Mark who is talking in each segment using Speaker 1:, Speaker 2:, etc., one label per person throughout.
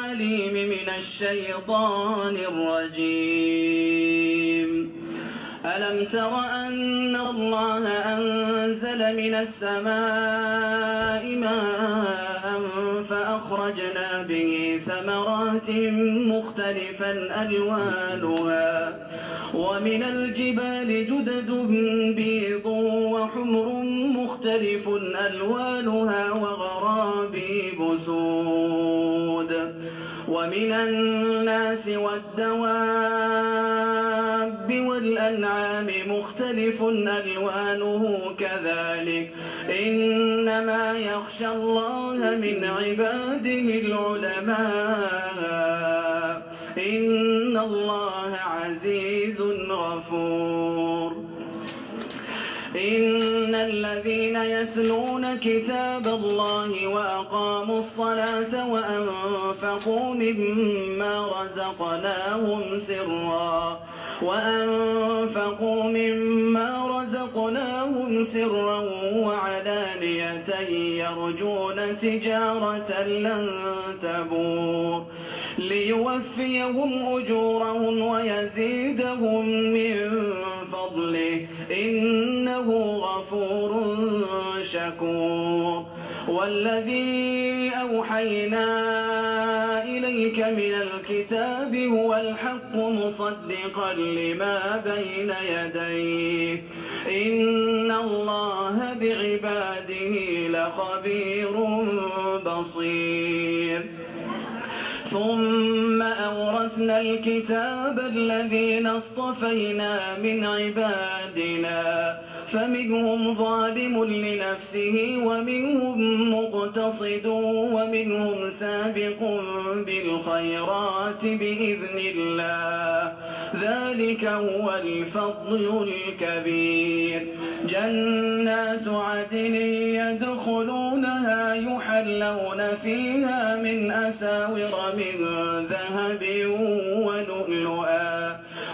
Speaker 1: العليم من الشيطان الرجيم. ألم تر أن الله أنزل من السماء ماء فأخرجنا به ثمرات مختلفا ألوانها ومن الجبال جدد بيض وحمر مختلف ألوانها وغرابيب سود ومن الناس والدواب والأنعام مختلف ألوانه كذلك إنما يخشى الله من عباده العلماء إن الله عزيز غفور. إن الذين يتلون كتاب الله وأقاموا الصلاة وأنفقوا مما رزقناهم سرا وعلانية يرجون تجارة لن تبور ليوفيهم أجورهم ويزيدهم من فضله إنه غفور شكور. والذي أوحينا إليك من الكتاب هو الحق مصدقا لما بين يديه إن الله بعباده لخبير بصير. ثم أورثنا الكتاب الذين اصطفينا من عبادنا فمنهم ظالم لنفسه ومنهم مقتصد ومنهم سابق بالخيرات بإذن الله ذلك هو الفضل الكبير. جنات عدن يدخلونها يحلون فيها من أساور من ذهب ولؤلؤا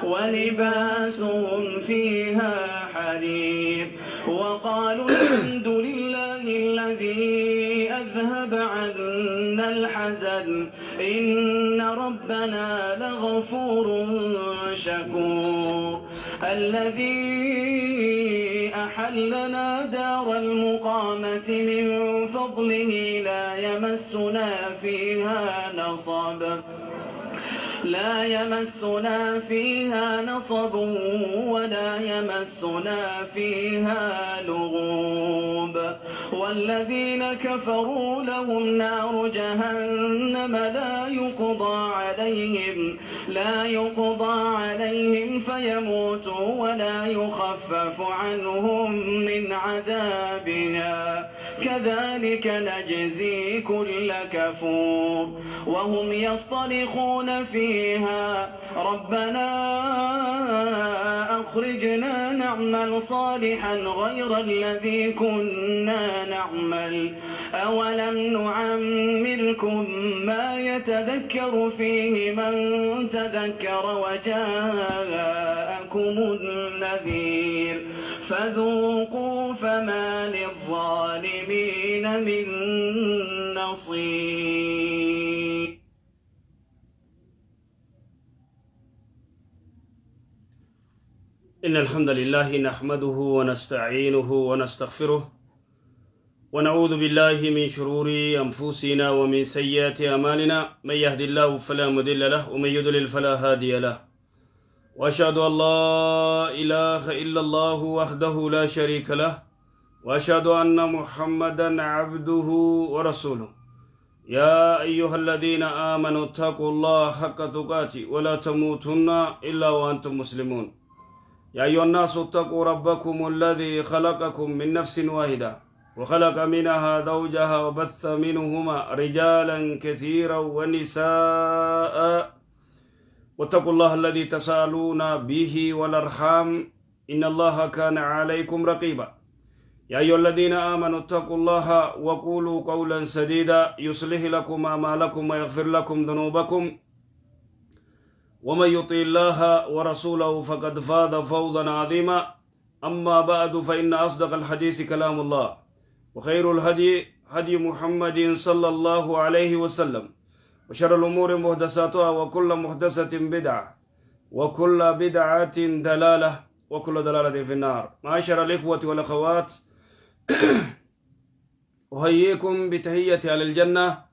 Speaker 1: ولباسهم فيها حرير. وقالوا الحمد لله الذي أذهب عنا الحزن إن ربنا لغفور شكور. الذي أحلنا دار المقامة من فضله لا يمسنا فيها نصب ولا يمسنا فيها لغوب. والذين كفروا لهم نار جهنم لا يقضى عليهم فيموتوا ولا يخفف عنهم من عذابها كذلك نجزي كل كفور. وهم يصطرخون فيها ربنا أخرجنا نعمل صالحا غير الذي كنا نعمل أولم نعمركم ما يتذكر فيه من تذكر وجاءكم النذير فذوقوا فما للظالمين من نصير.
Speaker 2: إن الحمد لله نحمده ونستعينه ونستغفره ونعوذ بالله من شرور أنفسنا ومن سيئات أعمالنا، من يهد الله فلا مضل له ومن يضلل فلا هادي له، وأشهد أن لا إله إلا الله وحده لا شريك له، وأشهد أن محمدا عبده ورسوله. يا أيها الذين آمنوا اتقوا الله حق تقاته ولا تموتن إلا وأنتم مسلمون. يا أيها الناس اتقوا ربكم الذي خلقكم من نفس واحدة وخلق منها زوجها وبث منهما رجالا كثيرا ونساء، واتقوا الله الذي تساءلون به والأرحام إن الله كان عليكم رقيبا. يا أيها الذين آمنوا اتقوا الله وقولوا قولا سديدا يصلح لكم أعمالكم ويغفر لكم ذنوبكم، ومن يطع الله ورسوله فقد فاز فوزا عظيما. أما بعد، فإن أصدق الحديث كلام الله، وخير الهدي هدي محمد صلى الله عليه وسلم، وشر الأمور محدثاتها وكل محدثة بدعة وكل بدعة دلالة وكل دلالة في النار. معاشر الإخوة والأخوات، أحييكم بتحية أهل الجنة،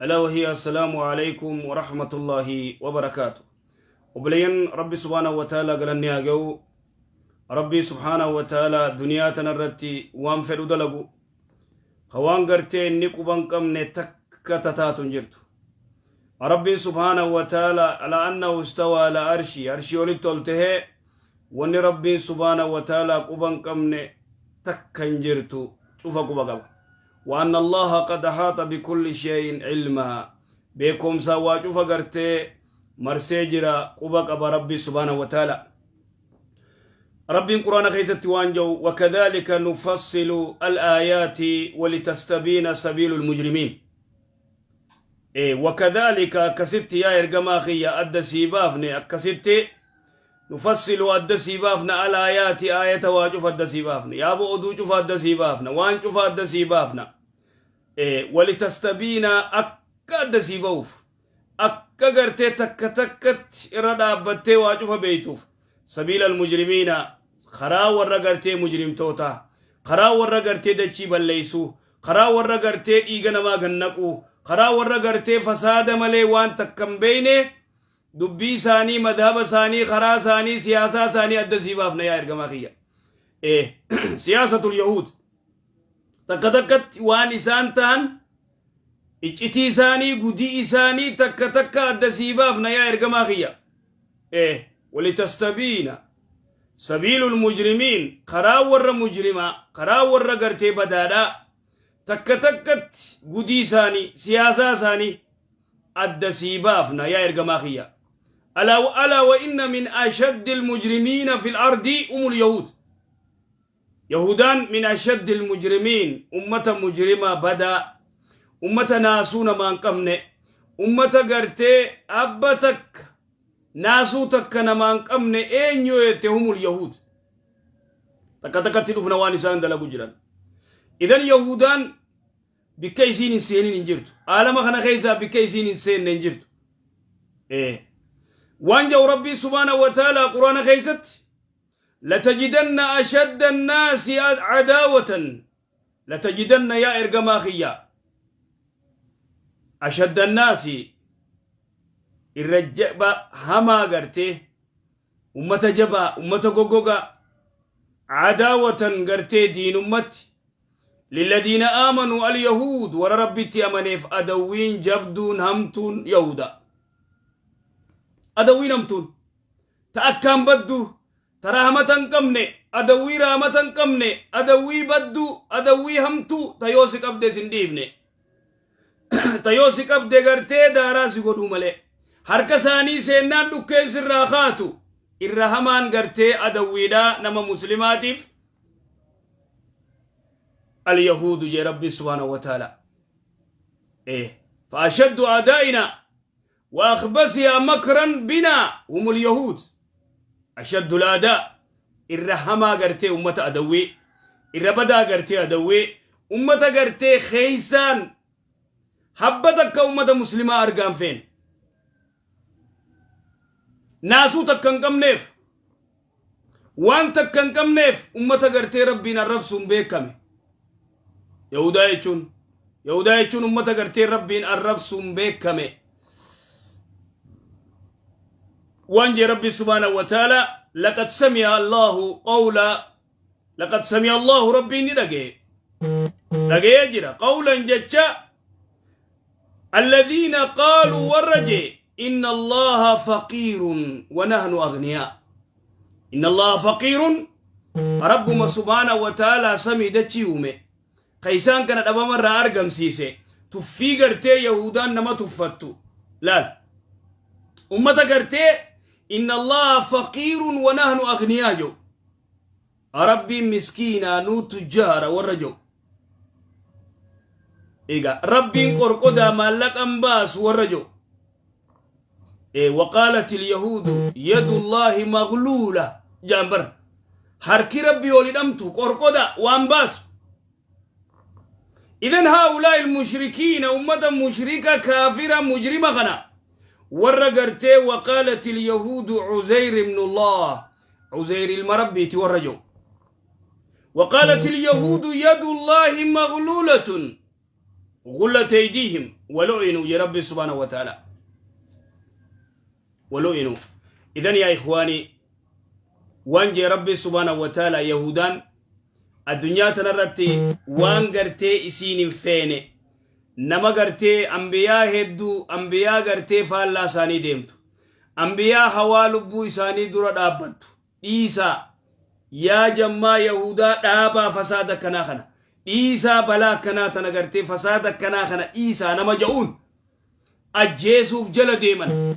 Speaker 2: ألا وهي السلام عليكم ورحمة الله وبركاته. Obboleeyyan، Rabbi سبحانه وتعالى galanni haa ga'u. Rabbi سبحانه وتعالى duniyaa tanarratti waan fedhu dalagu ka waan gartee inni quban qabne takka tataatu hin jirtu. Rabbiin سبحانه وتعالى على أنه استوى على عرشه، arshii olitti ol tahee wanni Rabbiin سبحانه وتعالى quban qabne takka hin jirtu, cufa quba qaba. وأن الله قد أحاط بكل شيء علما، beekumsa waa cufa gartee marsee jira, quba qaba Rabbi سبحانه وتعالى. Rabbiin Quraana keessatti waan jedhu: وكذلك نفصل الآيات ولتستبين سبيل المجرمين. وكذلك akkasitti yaa ergamaa kiyya adda sii baafne, akkasitti نفصل adda sii baafna، الآيات aayata waa cufa adda sii baafne, yaabo oduu cufa adda sii baafna, waan cufa adda sii baafna. ولتستبين akka adda sii ba'uuf, akka gartee takka takkatti irra dhaabbattee waa cufa beeytuuf، سبيل المجرمين karaa warra gartee mujrimtoota, karaa warra gartee dachii balleeysuu, karaa warra gartee dhiiga namaa gannaquu, karaa warra gartee fasaada malee waan takka hin beeyne, dubbii isaanii, madhaba isaanii, karaa isaanii, siyaasaa isaanii adda sii baafna yaa ergamaa kiyya. سياسة اليهود takka takkatti waan isaan ta'an, iccitii isaanii, gudii isaanii takka takka adda sii baafna yaa ergamaa kiyya. ولتستبين سبيل المجرمين karaa warra mujrimaa, karaa warra gartee badaadhaa takka takkatti gudii isaanii, siyaasaa isaanii adda sii baafna yaa ergamaa kiyya. ألا ألا وإن من أشد المجرمين في الأرض هم اليهود. Yahudaan من أشد المجرمين، ummata mujrima badaa, ummata naasuu namaan qabne, ummata gartee abba takka naasuu takka namaan qabne eenyu jette هم اليهود. Takka takkatti dhufna waan isaan dalagu jiran. Idan Yahudaan bikka isiin hin seenin hin jirtu. Aalama kana keessaa bikka isiin hin seenne hin jirtu. Waan jedhu Rabbii سبحانه وتعالى Quraana keessatti: لتجدن أشد الناس عداوة، لتجدن yaa ergamaa kiyya، أشد الناس irra jaba hamaa gartee ummata jabaa, ummata goggogaa، عداوة gartee diinummatti، للذين آمنوا اليهود، warra Rabbitti amaneef adawwiin jabduun hamtuun Yahuda. Adawwiin hamtuun ta akkaan baddu, ta rahmata hin qabne, adawwii rahmata hin qabne, adawwii baddu, adawwii hamtuu, ta yoo si qabde sin dhiifne, ta yoo si qabde gartee daaraa si godhuu malee harka isaanii seennaan dhukkeen sirraa kaatu, irra hamaan gartee adawwiidhaa nama muslimaatiif اليهود jee Rabbi سبحانه وتعالى. فأشد أعدائنا وأخبثها مكرا بنا هم اليهود. أشد الأعداء irra hamaa gartee ummata adawwii, irra badaa gartee adawwii, ummata gartee keeysaan habba takka ummata muslimaa argaan feene, naasuu takka hin qabneef, waan takka hin qabneef, ummata gartee Rabbiin arrabsuun beekame Yahudaa jechuun. Yahudaa jechuun ummata gartee Rabbiin arrabsuun beekame. Waan jee Rabbi سبحانه وتعالى: لقد سمع الله قول، لقد سمع الله Rabbiin ni dhagaye, dhagayee jira، قولا jecha، الذين قالوا warra jee، إن الله فقير ونحن أغنياء. إن الله فقير، Rabbuma سبحانه وتعالى samii dachii uume ka isaan kana dhabamarraa argamsiise, tuffii gartee Yahudaan nama tuffattu laal, ummata gartee إن الله فقير ونحن أغنياء جو, Rabbiin miskiinaa, nuu tujjaara warra jo. Egaa Rabbiin qorqodaa, maallaqan baasu warra jo. وقالت اليهود يد الله مغلولة jaanbar, harki Rabbii ol hidhamtu, qorqoda waan baasu. إذن هؤلاء المشركين أمة مشركة كافرة مجرمة غنا ورا قرتي وقالت اليهود عزير ابن الله عزير المربي تورجو وقالت اليهود يد الله مغلولة غلت أيديهم ولعنوا يا رب سبحانه وتعالى ولعنوا. إذن يا إخواني وان ربي سبحانه وتعالى يهودان الدنيا تنرتي وان قرتي إسين فيني نما قرتي أنبياء هدو أنبياء قرتي فالله ساني ديمتو أنبياء حوالبو إساني دورا دابتو إيسا يا جماعة يهودا دابا فساد كناخنا إيسا بلا كنا تنقرتي فساد كناخنا إيسا نما جعون أجيسوف جل ديمن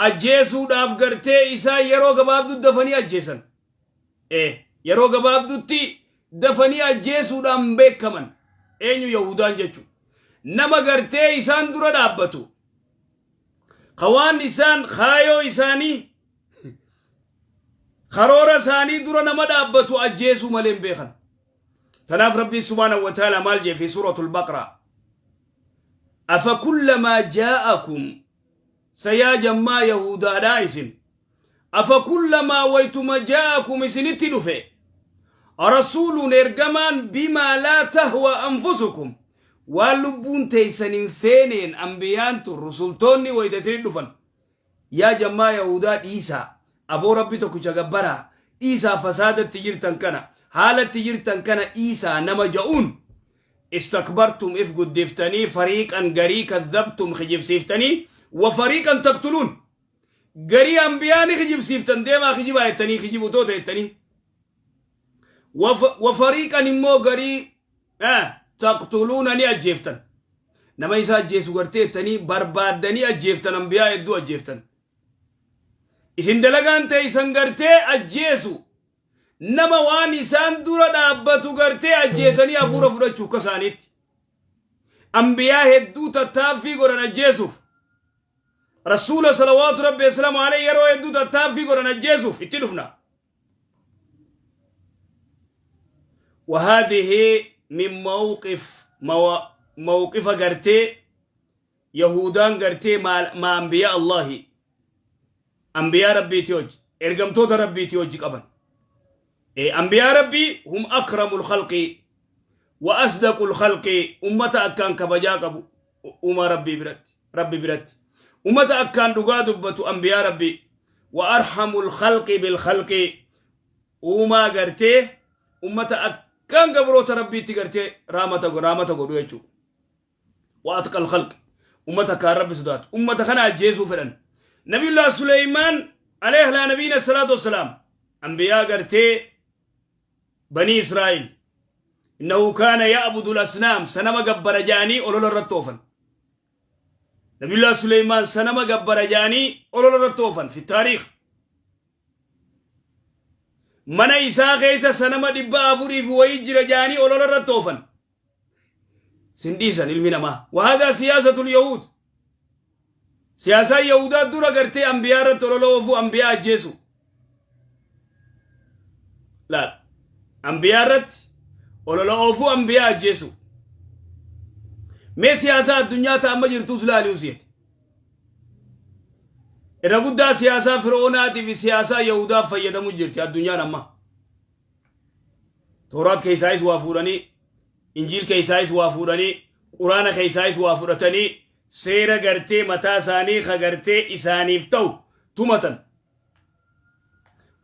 Speaker 2: أجيسو داف قرتي إيسا يرو قبابدو دفني أجيسن إيه يرو قبابدو تي دفني أجيسو دام بكمن إنيو يهودان جتشو نما قرتي إيسان دورا دابتو خوان إيسان خايو إيساني خرورة ثاني دورا نما دابتو أجيسو ملين بيخن. تناف ربي سبحانه وتعالى مالجي في سورة البقرة أفكلما جاءكم سيا جما يهودا دايسن أفكلما ويتما جاءكم سنتدفه رسول إرجمان بما لا تهوى أنفسكم واللبون تيسن فينين أنبيان الرسول توني ويتسن دفن يا جما يهودا إيسا أبو ربي تكوشا جبرا إيسا فساد التجير تنكنا حالة تجير تنكنا إيسا نما جاون استكبرتم إف قدفتني فريقا قري كذبتم خجب سيفتني وفريقا تقتلون قري أنبياني خجب سيفتن ديما خجب آيتني خجب وتوت آيتني وفريقا نمو قري تقتلونني أجيفتن نما إيسا أجيسو قرتي بربادني أجيفتن أنبياء يدو أجيفتن isin dalagaan ta'e isan gartee ajjeesu nama waan isaan dura dhaabbatu gartee ajjeesanii hafuura fudhachuu akka isaaniitti ambiyaa hedduu tattaaffii godhan ajjeesuuf rasuula salawaatu rabbi wasalaamu alayhi yeroo hedduu tattaaffii godhan ajjeesuuf itti dhufna. وهذه من موقف موقف قرتي يهودان قرتي مع أنبياء الله أنبياء ربي تيوج إرقمتوت ربي تيوج قبل إيه أنبياء ربي هم أكرم الخلق وأصدق الخلق أمة أكان كبجاك أبو أمة ربي برت ربي برت أمة أكان دقادبة أنبياء ربي وأرحم الخلق بالخلق أمة قرتي أمة أكان قبروت ربي تقرتي رامة قدويتشو وأتقى الخلق أمة كان ربي سدات أمة خنا جيسو فلن نبي الله سليمان عليه لا نبينا الصلاة والسلام أنبياء قرتي بني إسرائيل إنه كان يعبد الأصنام سنما قبر جاني أولول الرتوفن نبي الله سليمان سنما قبر جاني أولول الرتوفن في التاريخ من إساء غيث سنما دبا أفوري في ويجر جاني أولول الرتوفن سنديسا المنما وهذا سياسة اليهود سياسة يهودا دورا قرتي أنبياء رتولوفو أنبياء جيسو لا أنبياء رت ولولوفو أنبياء جيسو مي سياسة الدنيا تأمجر جرتوس لا ليوسيت إذا قد سياسة فرعونات في سياسة يهودا فيدا مجرتي الدنيا نما توراة كيسايس وافوراني إنجيل كيسايس وافوراني قرآن كيسايس وافورتني seera gartee mataa isaanii ka gartee isaaniif ta'u tumatan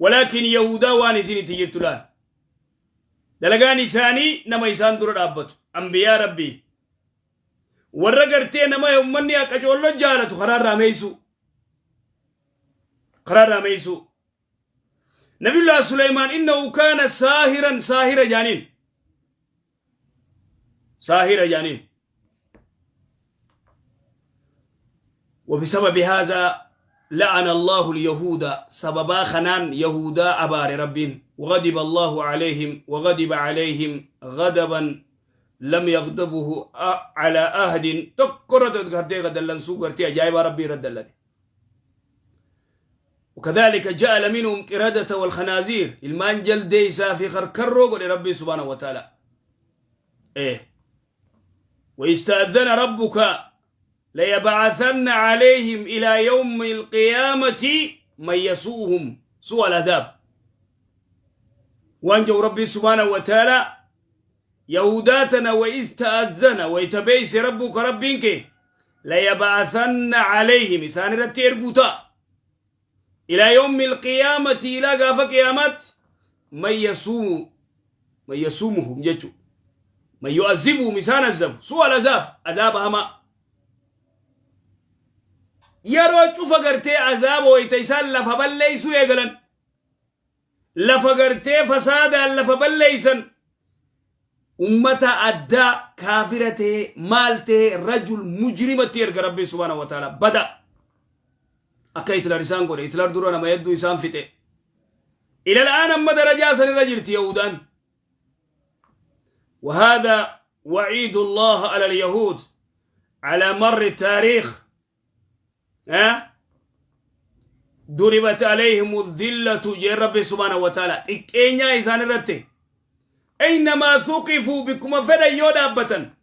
Speaker 2: walaakin yahudaa waan isin itti jettu laal dalagaan isaanii nama isaan dura dhaabbatu ambiyaa rabbii warra gartee nama ummanni qacoollo jaalatu karaarraa meeysu nabiyullah suleymaan innahu kaana saahiran saahira jaaniin وبسبب هذا لعن الله اليهود سببا خنان يهودا أبار ربهم وغضب الله عليهم وغضب عليهم غضبا لم يغضبه على أهد تكرت غدلن سوغرتي جايب ربي ردلن. وكذلك جعل منهم قردة والخنازير المانجل ديسا في خركرو لربي سبحانه وتعالى. إيه وإذ ربك ليبعثن عليهم إلى يوم القيامة من يسوءهم سوء العذاب. Waan jedhu Rabbi سبحانه وتعالى yahudaatana: وإذ تأذن, wayta ربك, Rabbiin kee, ليبعثن عليهم, isaan irratti erguu ta'a, إلى يوم القيامة, ilaa gaafa qiyaamaatti, من يسوء, من يسومهم jechu, من يعذبهم, isaan azabu, سوء العذاب, azaaba hamaa. Yeroo cufa gartee azaaba wayta isaan lafa balleeysuu eegalan, lafa gartee fasaadaan lafa balleeysan, ummata addaa kaafira ta'e, maal ta'e, رجل mujrimatti erga Rabbi سبحانه وتعالى. Bada akka Hitler isaan godhe. Hitler dura nama hedduu isaan fixe. إلى الآن amma darajaa san irra jirti yahudaan. وهذا وعيد الله على اليهود على مر التاريخ. ها ضربت عليهم الذلة jee Rabbi سبحانه وتعالى. Xiqqeenyaa isaan irratti, أينما ثقفوا, bikkuma fedhan yoo dhaabbatan,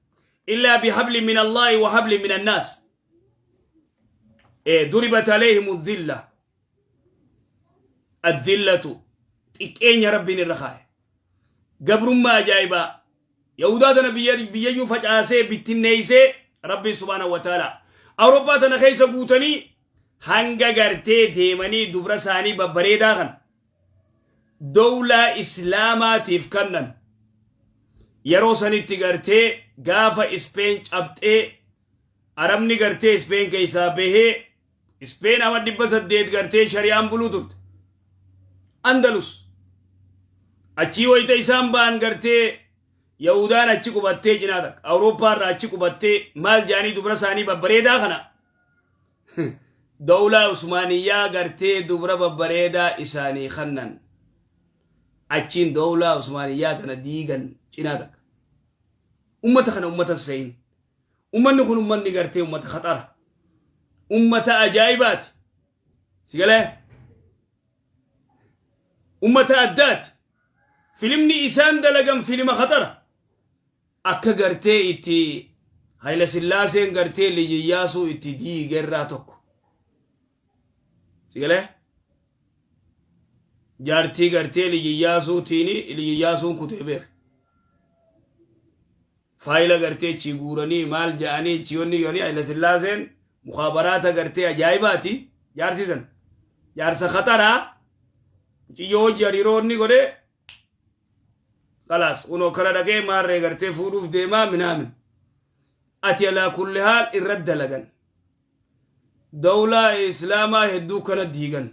Speaker 2: إلا بحبل من الله وحبل من الناس. إيه ضربت عليهم الذلة, الذلة, xiqqeenya Rabbiin irra kaa'e, gabrummaa ajaa'ibaa. Yahudaa tana biyyayyuu facaasee bittinneeysee Rabbiin سبحانه وتعالى Awurooppaa tana keessa guutanii hanga gartee deemanii dubra isaanii babbareedaa kana dowlaa islaamaatiif kannan. Yeroo sanitti gartee gaafa Ispeen cabxee, Arabni gartee Ispeen keessaa bahee, Ispeen ama 800 gartee shari'aan buluu turte Andalus. Achii wayita isaan ba'an, gartee Yahudaan achi qubattee, cinaa takka Awurooppaa irraa achi qubattee, maal jaanii, dubra isaanii babbareedaa kana dawlaa Usmaaniyyaa gartee dubra babbareedaa isaanii kannan. Achiin dawlaa Usmaaniyyaa tana diigan. Cinaa takka ummata kana ummata seyin. Ummanni kun ummanni gartee ummata khaxara, ummata ajaa'ibaati. Sigalee ummata addaati. Filimni isaan dalagan filima khaxara. Akka gartee itti Hayila Sillaaseen gartee Liji Iyyaasuu itti diigerraa tokko. Sigalee jaartii gartee Liji Iyyaasuutiini Liji Iyyaasuun kutee beeka. Faayila gartee chi guuranii, maal jedhanii, chiyoonni yoonii Hayila Sillaaseen mukaabaraata gartee ajaa'ibaati jaarsisan. Jaarsa khaxaraa ciyyoo hojii hariiroo inni godhee خلاص unoo kara dhaqee maarree gartee fuudhuuf deemaa minaamin. Ati على كل حال irra dalagan. Dawlaa islaamaa hedduu kana diigan.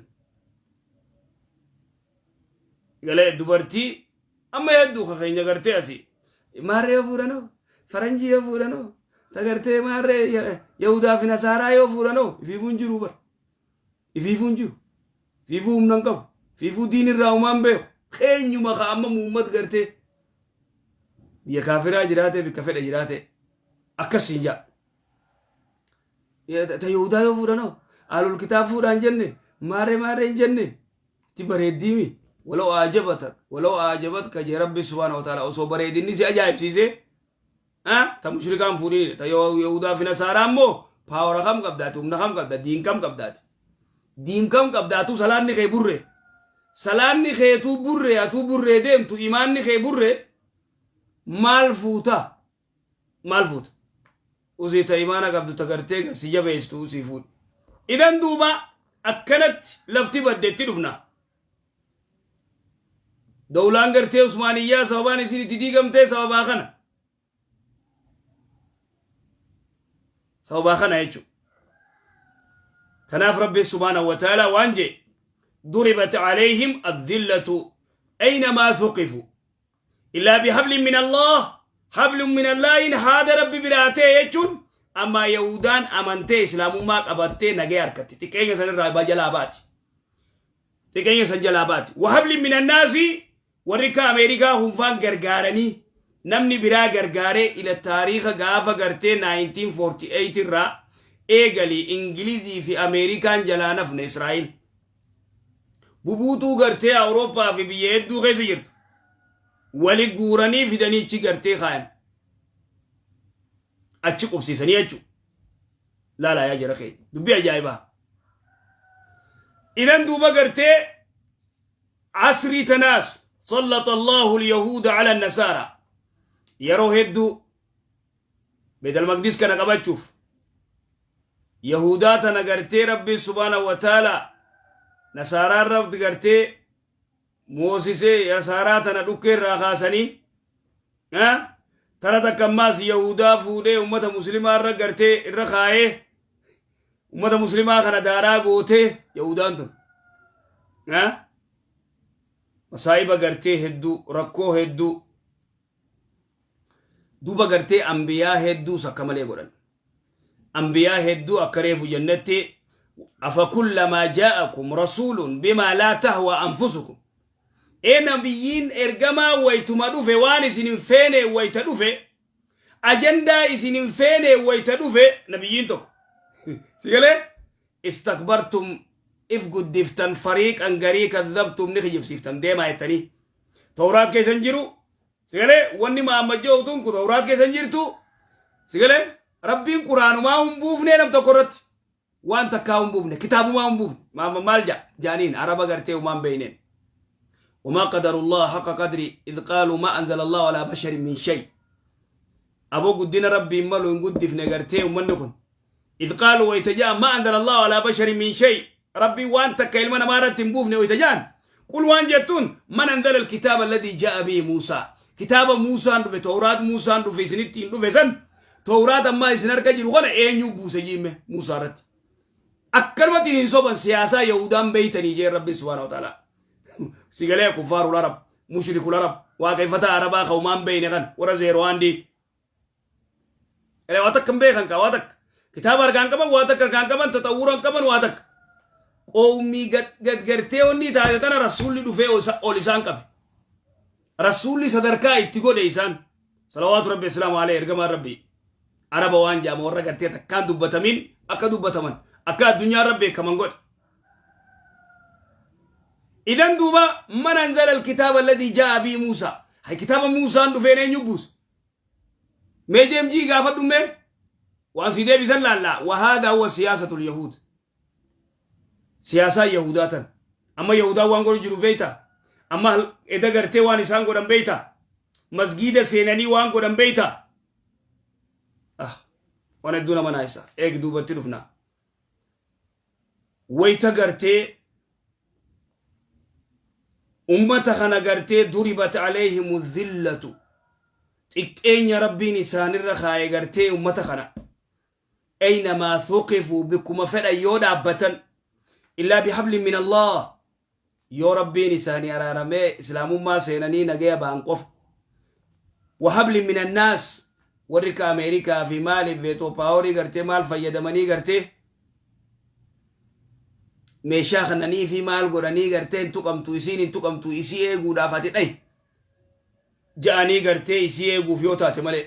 Speaker 2: Galee dubartii amma hedduu keenya gartee asii maarree yoo fuudhanoo, faranjii yoo fuudhanoo, ta gartee maarree yahudaa fi nasaaraa yoo fuudhanoo, ifiifuu hin jiru bar. Ifiifuu hin jiru. Ifiifuu humna hin qabu. Ifiifuu diin irraa humaan beeku. Keenyuma ka amma muummat gartee biyya kaafiraa jiraate, bikka fedhe jiraate, akkasiin jaa. Ta yahudaa yoo fuudhanoo, alul kitaab fuudhaan jenne, maarree maarree hin jenne, itti bareeddiimi. ولو أعجبتك, ولو أعجبتك jee Rabbi سبحانه وتعالى. Osoo bareedinni si ajaa'ibsiise ta mushrikaan fuudhini. Ta yahudaa fi nasaaraa immoo power kam qabdaati, humna kam qabda, diin kam qabdaati, diin kam qabdaatu? Salaanni kee burre, salaanni keetuu burre, atuu burree deemtu, imaanni kee burre, maal fuuta, maal fuuta? Usii ta imaana qabdu, ta gartee si jabeessitu usii fuudhi. Idan duuba akkanatti lafti baddeetti dhufna. Dawlaan gartee Usmaaniyyaa sababaan isin itti diigamtee sababaa kana, sababaa kana jechuudha. Tanaaf Rabbi سبحانه وتعالى waan jee: ضربت عليهم الذلة أينما ثقفوا إلا بحبل من الله. حبل من الله haada Rabbi biraatee jechuun amma Yahudaan amantee islaamummaa qabattee nagee harkatti xiqqeenya san irraa jalaa baati. Xiqqeenya san jalaa baati. وحبل من الناس, warri ka Ameerikaa hunfaan gargaaranii, namni biraa gargaaree, ila taariika gaafa gartee 1948 irraa eegali Ingilizii fi Ameerikaan jalaa nafne. Israa'el bubuutuu gartee Awurooppaa fi biyya hedduu keessa jirtu wali guuranii fidanii ichi gartee kaayan. Achi qubsiisanii jechuudha. Laalaa yaa jara keenya. Dubbii ajaa'ibaa. Idan duuba gartee asrii tanaas sallata Allahu al-yahuuda ala nasaara. Yeroo hedduu Beetal Maqdis kana qabachuuf Yahudaa tana gartee Rabbiin subhaanahu wa ta'ala nasaaraan rabbi gartee moosisee nasaaraa tana dhukkee irraa kaasanii tara takka ammaas Yahudaa fuudhee ummata muslimaa irra gartee irra kaayee ummata muslimaa kana daaraa gootee Yahudaan tun masaa'iba gartee hedduu rakkoo hedduu duba gartee ambiyaa hedduus akka malee godhan. Ambiyaa hedduu akka reefu jennetti afakullamaa jaa'akum rasuulun bimaa laa tahwa anfusukum. Ee nabiyyiin ergamaa waytuma dhufe waan isin hin feene wayta dhufe ajandaa isin hin feene wayta dhufe nabiyyiin tokko. Si galee? Istakbartum if guddiftan fariiqan garii kadhabtum ni kijibsiiftan deemaa jettanii. Tawraat keessa hin jiru. Sigalee wanni Muhammad jedhu tun kun Tawraat keessa hin jirtu. Sigalee Rabbiin Quraanumaa hin buufnee nam tokko irratti. Waan takkaa hin buufne kitaabumaa hin buufne. Muhammad maal jedha jaaniin araba gartee umaan beeyneen. وما قدر الله حق قدري إذ قالوا ما أنزل الله على بشر من شيء أبو قدنا ربي ملو إن قد في نغرتي ومن كن إذ قالوا ويتجاء ما أنزل الله على بشر من شيء ربي وان تك ilma namaa irratti hin buufne waytajaan qul waan jettuun man anzala alkitaaba alladii ja'a bihi Muusaa kitaaba Muusaan dhufe Tawraat Muusaan dhufe isinitti hin dhufe san Tawraat ammaa isin harka jiru kana eenyu buuse jiime Muusaa irratti akkanumatti hin soban siyaasaa Yahudaan beeytanii jeen Rabbiin subhaanahu wa ta'ala sigalee kuffaarul arab mushrikul arab waaqeffataa arabaa ka'umaan beeyne kan warra zeeroo handii Waa takka hin beekan kaa waa takka. Kitaaba harkaan qaban waa takka harkaan qaban taxawwura hin qaban waa takka. Qowmii gad gartee onni taate tana rasuulli dhufee ol isaan qabe. Rasuulli sadarkaa itti godhe isaan. Salawaatu rabbi islaamu alayhi ergamaan rabbi. Araba waan jaama warra gartee takkaan dubbatamin akka dubbataman akka addunyaa irra beekaman godhe. Idan duuba man anzala alkitaaba alladhii jaa'a bii Muusaa. Hay kitaaba Muusaan dhufeen eenyu buuse? Mee jeemjii gaafadhu mee waan sii deebisan laallaa wahaadha huwa siyaasatul yahuud siyaasaa yahudaa tan amma yahudaa waan godhu jiru beeyta amma eda gartee waan isaan godhan beeyta masgiida seenanii waan godhan beeyta ah waan hedduu nama naayisa eeg duubatti dhufna wayta gartee ummata kana gartee duribat alayhimu dhillatu xiqqeenya rabbiin isaanirra kaaye gartee ummata kana aynamaa thuqifuu bikkuma fedhan yoo dhaabbatan illaa bihablin min allah yoo rabbiin isaanii araaramee islaamummaa seenanii nagaya ba'an qofa wa hablin min annaas warri ka ameerikaa fi maaliif veetoo paaworii gartee maal fayyadamanii gartee meeshaa kananii fi maal godhanii gartee hin tuqamtu isiin hin tuqamtu isii eeguudhaaf ati dhahi ja'anii gartee isii eeguuf yoo taate malee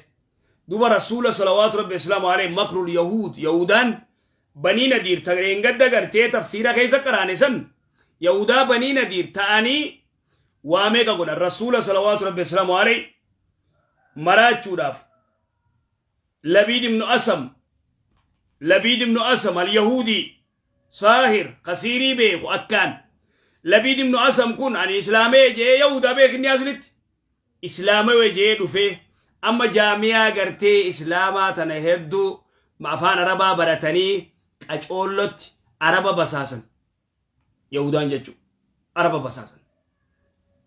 Speaker 2: duba rasuula salawaatu rabbi islaamu alayhi makrul yahuud yahudaan banii nadiir ta dheengadda gartee tafsiira keessa qaraane san yahudaa banii nadiir ta'anii waa meeqa godhan rasuula salawaatu rabbi islaamu alayhi maraachuudhaaf Labiid ibnu Asam Labiid ibnu Asam al-Yahuudii saahir kasiirii beeku akkaan Labiid ibnu Asam kun ani islaamee jee Yahudaa beek inni aslitti islaamawee jee dhufee amma jaamiyaa gartee islaamaa tana hedduu afaan arabaa baratanii qacoollotti araba basaasan Yahudaan jechuudha. Araba basaasan.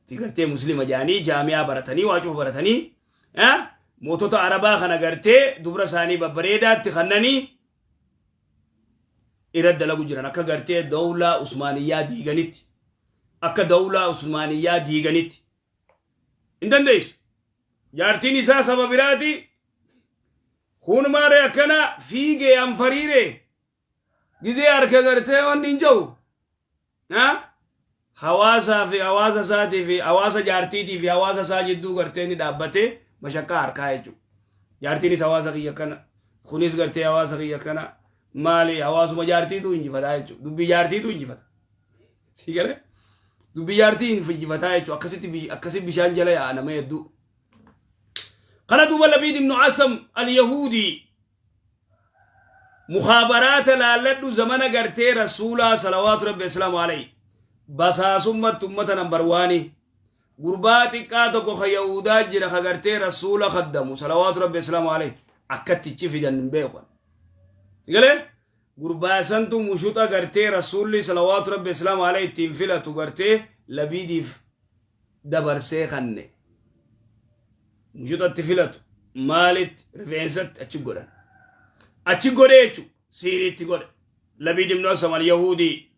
Speaker 2: Itti gartee muslima jedhanii jaamiyaa baratanii waa cufa baratanii mootota arabaa kana gartee dubra isaanii babbareedaatti kannanii irra dalagu jiran akka gartee dawlaa Usmaaniyyaa diiganitti. Akka dawlaa Usmaaniyyaa diiganitti. Hin dandeessu. Jaartiin isaa saba biraati. Kun maaree akkana fiigee anfariiree. Gizee harka gartee wanni hin jiru. Hawaasaa fi hawaasa isaatii fi hawaasa jaartiitii fi hawaasa isaa jidduu gartee inni dhaabbatee mashaqqaa harkaa jechuudha. Jaartiinis hawaasa kiyya kana, kunis gartee hawaasa kiyya kana, maali hawaasuma jaartiitu injifataa jechuudha. Dubbii jaartiitu injifata. Si galee? Dubbii jaartii injifataa jechuudha. Akkasitti akkasi bishaan jala yaa'a nama hedduu. Kana duuba Labiid ibnu Asam al-Yahuudii Mukhaabaraata laalladhu, zamana gartee Rasuulaa salawaatu rabbi islaamu alayhi basaasummatti ummata number one. Gurbaa xiqqaa tokko ka Yahudaa jira, ka gartee Rasuula kaddamu salawaatu rabbi islaamu alayhi, akkatti ichi fidan hin beekan. Galee gurbaa santu mushuxa gartee Rasuulli salawaatu rabbi islaamu alayhi ittiin filatu gartee Labiidiif dabarsee kanne. Mushuxatti filatu maalitti rifeensatti achi godhan, achi godhe jechu, siiriitti godhe Labiid ibnu Asam al-Yahudii.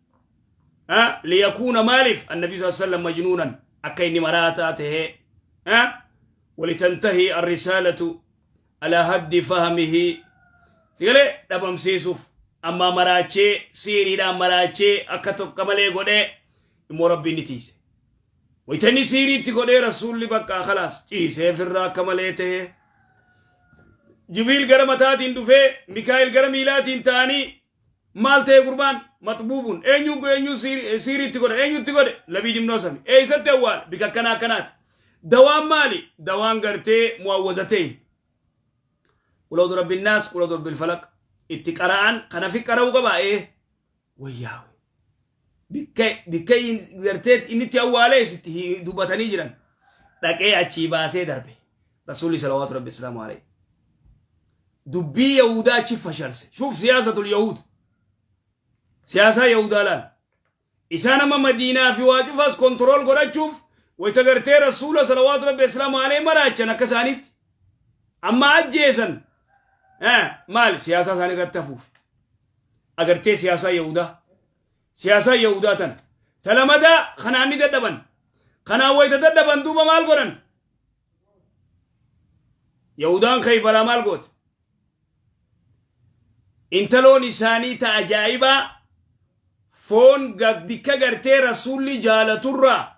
Speaker 2: Liyakuuna maaliif annabi saa sallam majnuunan, akka inni maraataa tahee, walitantahi arrisaalatu alaa haddi fahamihi, sigalee dhabamsiisuuf ammaa maraachee, siiriidhaan maraachee akka tokko malee godhee immoo Rabbiin ni tiise. Wayita inni siiriitti godhee, Rasuulli bakka khalaas ciisee firraa akka malee ta'e. Jibriil gara mataatiin dhufee, Mikaa'el gara miilaatiin ta'anii, maal ta'e gurbaan maxbuubuun, eenyuun eenyuun siiriitti godhe, eenyutti godhe? Labiid ibnu Asami. Eessatti awwaale? Bika akkanaa akkanaati. Dawaan maali? Dawaan gartee mu'awwazateen. Qul a'uudhu rabbi naas, qul a'uudhu rabbil falaq. Itti qara'an kana fi qara'uu qaba ee wayyaawe. Bikka bikka gartee inni itti awwaalee itti dubbatanii jiran. Dhaqee achii baasee darbe. Rasuulli salawaatu rabbi islaamu alayhi. Dubbii Yahudaa achi fashalse. Shuuf siyaasatul Yahuud. Siyaasaa Yahudaa laal. Isaan amma Madiinaa fi waa cufaas control godhachuuf wayita gartee Rasuula salawaatu rabbi islaamu alayhi maraachan akka isaaniitti. Amma ajjeesan. Maali siyaasaa isaanii irratti hafuuf. Agartee siyaasaa Yahudaa. Siyaasaa Yahudaa tana. Talamadaa kanaan ni dadhaban. Kanaan wayita dadhaban duuba maal godhan? Yahudaan Khaybaraa maal goote? Intaloon isaanii ta ajaa'ibaa foon bikka gartee Rasuulli jaalaturraa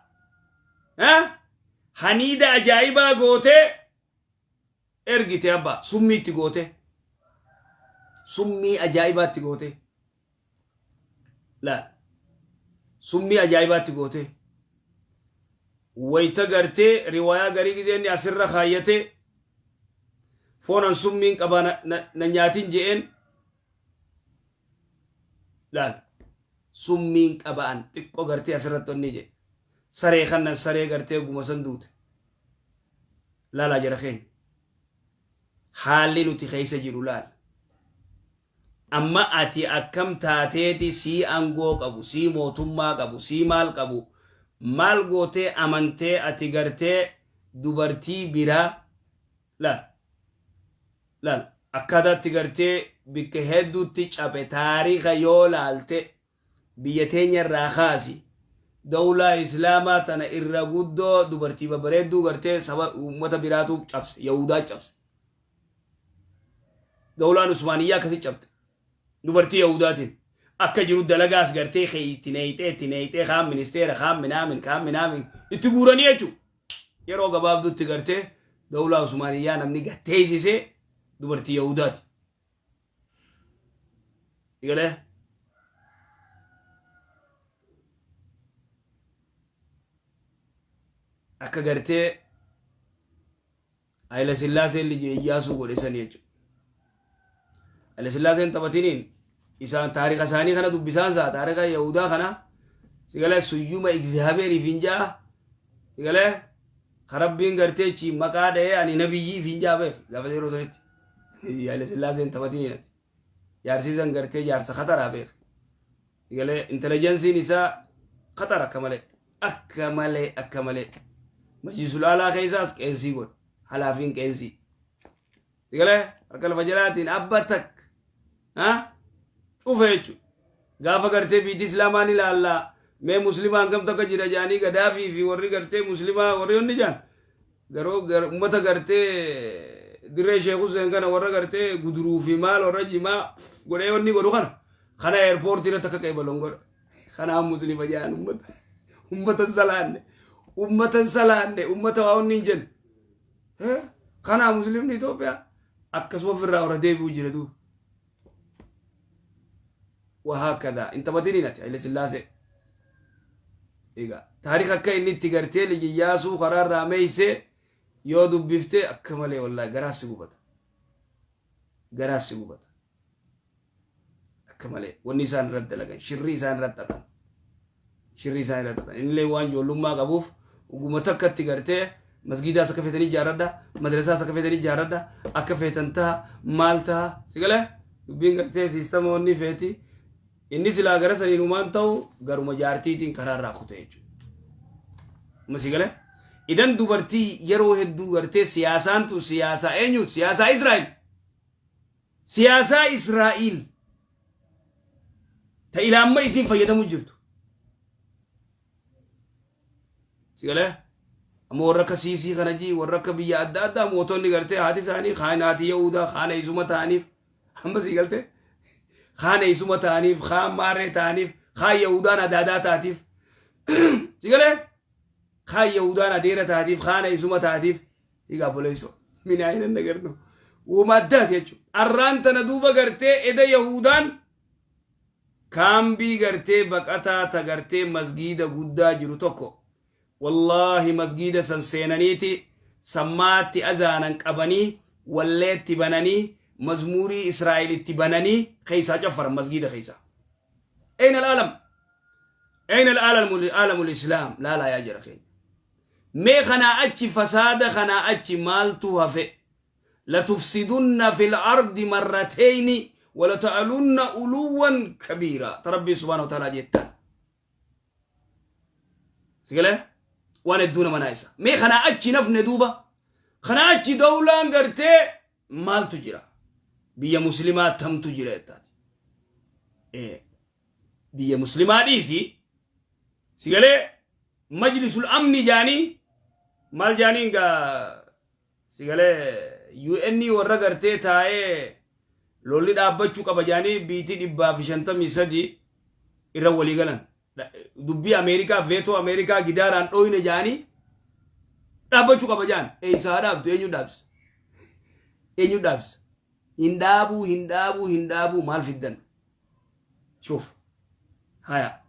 Speaker 2: haniida ajaa'ibaa gootee ergite. Abbaa summiitti goote, summii ajaa'ibaatti goote laal, summii ajaa'ibaatti goote. Wayta gartee riwaayaa garii gizeenni asirra kaayyate, foonan summiin qabaa na nyaatin je'een laal, summiin qaba'an xiqqoo gartee asirratti onni jedhe, saree kannan saree gartee guma san duute. Laalaa jara keenya, haalli nuti keessa jiru laal. Amma ati akkam taateeti sii aangoo qabu, sii mootummaa qabu, sii maal qabu, maal gootee amantee ati gartee dubartii biraa? Laal laal, akkaataatti gartee bikka hedduutti cabe. Taariika yoo laalte, biyya teenya irraa kaasi, dawlaa islaamaa tana irra guddoo dubartii babbareedduu gartee saba uummata biraatu cabse, Yahudaa cabse. Dawlaan Usmaaniyyaa akkasi cabte dubartii Yahudaatiin. Akka jiru dalagaas gartee kee itti neeyxee itti neeyxee, kaan ministeera, kaan minaamin, kaan minaamin itti guuranii jechuudha. Yeroo gabaabduutti gartee dawlaa Usmaaniyyaa namni gatteessisee dubartii Yahudaati. Galee akka gartee Hayila Sillaaseen lije Iyyaasuu godhe sanii jechuudha. Hayila Sillaaseen taphatiniin isaan taarika isaanii kana dubbisaan isaa taarika Yahudaa kana sigalee suyyuma Egzaabeeriif hin ja'a, sigalee karabbiin gartee chi maqaa dha'ee ani nabiyyiif hin ja'a beek gaafa yeroo sanitti Hayila Sillaaseen taphatiniin ati jaarsiisan gartee jaarsa kataraa beek, sigalee intelligensiin isaa katara akka malee, akka malee, akka malee. Majlisul alaa keessaas qeensii godha, halaafiin qeensii, sigalee harka lafa jalaatiin abba takka cufe jechuudha. Gaafa gartee biyyi islaamaa ni ilaallaa, mee muslimaan gamta akka jira jaanii Gadaafii fi warri gartee muslimaa warri onni jaan garuu ummata gartee dirree Sheekh Hussein kana warra gartee guduruu fi maal warra jimaa godhee onni godhu kana kana airportii irratti akka qeebalon godha. Kanaaf muslima jaan ummata ummata hin salaanne, ummata hin salaanne, ummata waa onni hin jenne. Kanaaf muslimni Itoophiyaa akkasuma ofirraa warra deebi'u jira duuba. Wahaakkadaa hin taphatiniin ati Haile Sillaasee. Egaa taarika akka inni itti gartee liji Iyyaasuu karaa irraa meeysee yoo dubbiftee akka malee wallaahi garaa si gubata. Garaa si gubata. Akka malee wanni isaan irratti dalagan, shirrii isaan irratti xaxan. Shirrii isaan irratti xaxan. Innillee waan ijoollummaa qabuuf uguma takkatti gartee masgiidaas akka feetanii ijaarradha, madrasaas akka feetanii ijaarradha, akka feetan taha, maal taha. Si galee dubbiin gartee siistama wanni feeti. Inni silaa gara saniin humaan ta'u garuma jaartiitiin karaa irraa kute jechuudha. Amma si galee? Idan dubartii yeroo hedduu gartee siyaasaan tun siyaasaa eenyu? Siyaasaa Israa'el. Siyaasaa Israa'el. Ta ilaamma isiin fayyadamu jirtu. Si galee? Amma warra akka Siisii kana jii, warra akka biyya adda addaa mootonni gartee haati isaanii kaan haati Yahudaa kaan eessuma ta'aniif, amma si galtee, kaan eessuma ta'aniif, kaan maarree ta'aniif, kaan Yahudaan adaadaa taatiif, si galee, kaan Yahudaan adeera taatiif, kaan eessuma taatiif. Egaa obboleessoo, minaa hin nagarnu uuma addaati jechuudha. Arraan tana duuba gartee eda Yahudaan kaambii gartee baqataa ta gartee masgiida guddaa jiru tokko, wallaahi, masgiida san seenaniiti sammaatti azaanan qabanii, walleetti bananii, mazmuurii Israa'elitti bananii keessaa caffaran masgiida keessaa. Ayna al'aalam? Ayna al'aalamu islaam? Laalaa yaa jara keenya. Mee kanaa achi fasaada kanaa achi maaltu hafe? Latufsidunna fil ardi marrateyni walata'alunna uluwwan kabiira. Ta Rabbiin subhaanahu wa ta'aalaa jettan. Sigalee waan hedduu nama naayisa. Mee kanaa achi nafne duuba. Kanaa achi dawlaan gartee maaltu jira? Biyya muslimaa tamtu jira jettaati. Biyya muslimaa dhiisi. Sigalee majlisul amni jaanii maal jaaniin gaa, sigalee UN warra gartee taa'ee lolli dhaabbachuu qaba jaanii biitii 153 irra walii galan. Dubbii Ameerikaa, veto Ameerikaa gidaaraan dhooyne jaanii dhaabbachuu qaba jaan. Eessaa dhaabdu? Eenyu dhaabsa? Eenyu dhaabsa? Hin dhaabuu, hin dhaabuu, hin dhaabuu. Maal fiddan? Shuuf haya,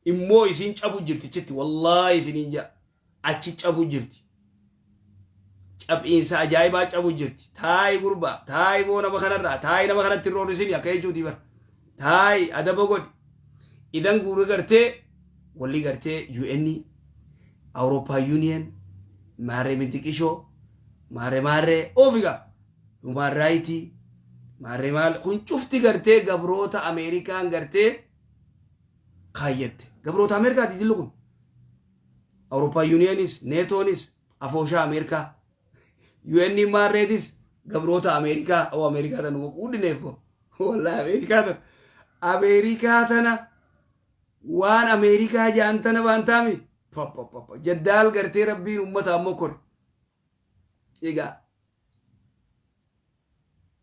Speaker 2: immoo isiin cabu jirti chitti. Wallaahi isiniin jaa, achi cabu jirti, caphiinsa ajaa'ibaa cabu jirti. Taayi gurbaa, taayi boo, nama kanarraa taayi, nama kanatti hin roorrisini akka jechuuti bara. Taayi adaba godhi. Idan guura gartee walli gartee UN, Awurooppaa Union, maarree mintiqishoo, maarree maarree oofigaa, human right, maarree maal kun cufti gartee gabroota Ameerikaan gartee kaayyatte. Gabroota Ameerikaati jilli kun. Awurooppaa Unionis, Neetoonis afooshaa Ameerikaa, UN maarreetis gabroota Ameerikaa. Oo, Ameerikaa tanuma quudhineef bo. Wallahi Ameerikaa tana, Ameerikaa tana, waan Ameerikaa ja'an tana waan taami jaddaal gartee Rabbiin ummata ammoo kore. Egaa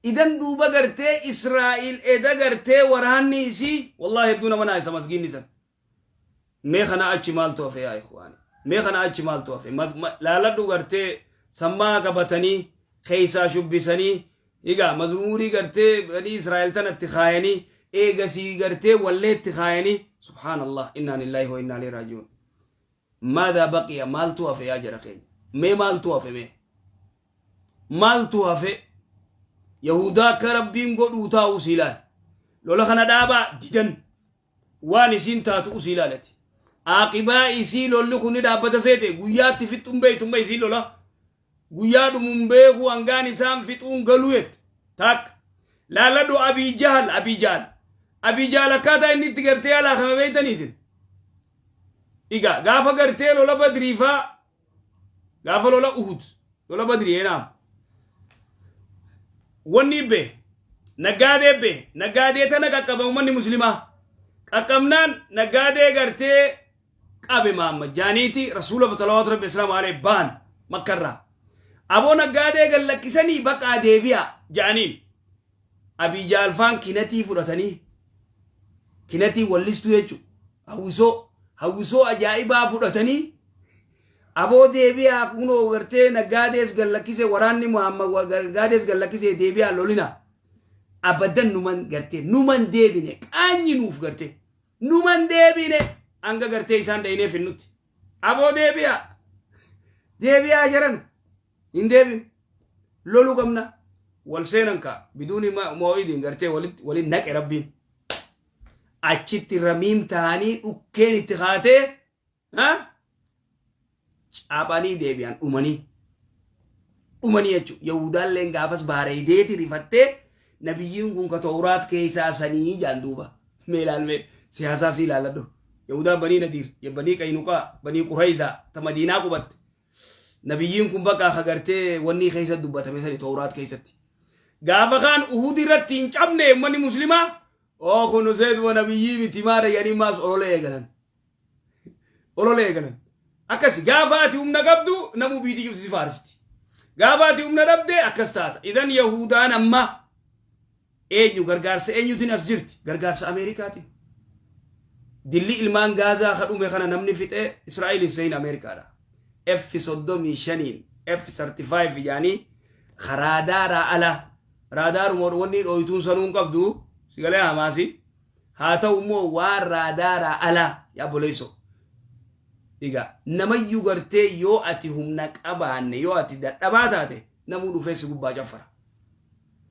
Speaker 2: idan duuba gartee Israa'il eda gartee waraanni isii, wallahi hedduu nama naayisa masgiinni san. Mee kana achi maaltu hafe yaa ikhwaani? Mee kana achi maaltu hafe? Laaladhu, gartee sammaa qabatanii keessaa shubbisanii, egaa mazmuurii gartee banii Israa'el tanatti kaayanii, eegasii gartee walleetti kaayanii. Subhaanallah, innaa lillaahi wa innaa ilaihi raaji'uun. Maadaa baqiya? Maaltu hafe yaa jara keenya? Mee maaltu hafe? Mee maaltu hafe? Yahudaa akka Rabbiin godhuu taa'u si ilaali. Lola kana dhaabaa didan, waan isiin taatu usii ilaalati. Aaqibaa isii lolli kun ni dhaabbata seete, guyyaatti fixxuun beektumma isiin lola guyyaa dhumuun beeku, hangaan isaan fixuun galuu jette. Takka laaladhu, Abii Jahal, Abii Jahal, Abii Jahal, akkaataa inni itti gartee alaakame beektanii isin. Egaa gaafa gartee lola Badriifaa, gaafa lola Uhud, lola Badrii eenaam, wanni be naggaadee be naggaadee tana qaqqabe. Uummanni muslimaa qaqqabnaan naggaadee gartee qabe Maamma jaaniiti Rasuula salawaatu Rabbi islaamu alayhi baan Makkarraa. Aboo, naggaadee gallakkisanii baqaa deebi'a jaaniin. Abii Jaalfaan kinatii fudhatanii, kinatii wallistuu jechuudha, hawwisoo, hawwisoo ajaa'ibaa fudhatanii, aboo deebi'aa, kunoo gartee naggaadees gallakkise, waraanni Muhammad naggaadees gallakkise, deebi'aa lolina. Abadan numan gartee numan deebine, qaanyi nuuf gartee numan deebine, hanga gartee isaan dhayinee finnutti. Aboo deebi'aa, deebi'aa jiran, hin deebin, loluu qabna. Wal seenan kaa biduuni moo'idiin gartee waliin naqe Rabbiin. Achitti ramiim ta'anii dhukkeen itti kaatee caphanii deebi'an dhumanii. Dhumanii jechuudha. Yahudaalleen gaafas baareedeeti rifattee nabiyyiin kun ka Tawraat keessaa sanii jaan duuba. Mee ilaalmee siyaasaa si ilaaladhu. Yahudaa Banii Nadiir, Banii Qaynuqaa, Banii Quraydaa ta Madiinaa qubatte. Nabiyyiin kun bakka akka gartee wanni keessa dubbatame sani Tawraat keessatti. Gaafa kaan Uhud irratti hin cabne uummanni muslimaa oo kun Useeduma nabiyyii miti maara jedhanii maas olola eegalan. Olola eegalan. Akkasi gaafa ati humna qabdu namuu biitii cufti si faarsti. Gaafa ati humna dhabde akkas taata. Idan Yahudaan amma eenyu gargaarsa eenyutiin as jirti? Gargaarsa Ameerikaatiin. Dilli ilmaan Gaazaa ka dhume kana namni fixee Israa'el hin sehin Ameerikaadha. F-35n F-35 jedhanii raadaaraa ala raadaaruma wanni dhooytuun sanuu hin qabdu sigalee Hamaasi. Haa ta'u immoo waan raadaaraa ala yaa boleessoo. Egaa namayyuu gartee yoo ati humna qabaanne yoo ati dadhabaa taate namuu dhufee si gubbaa caffara.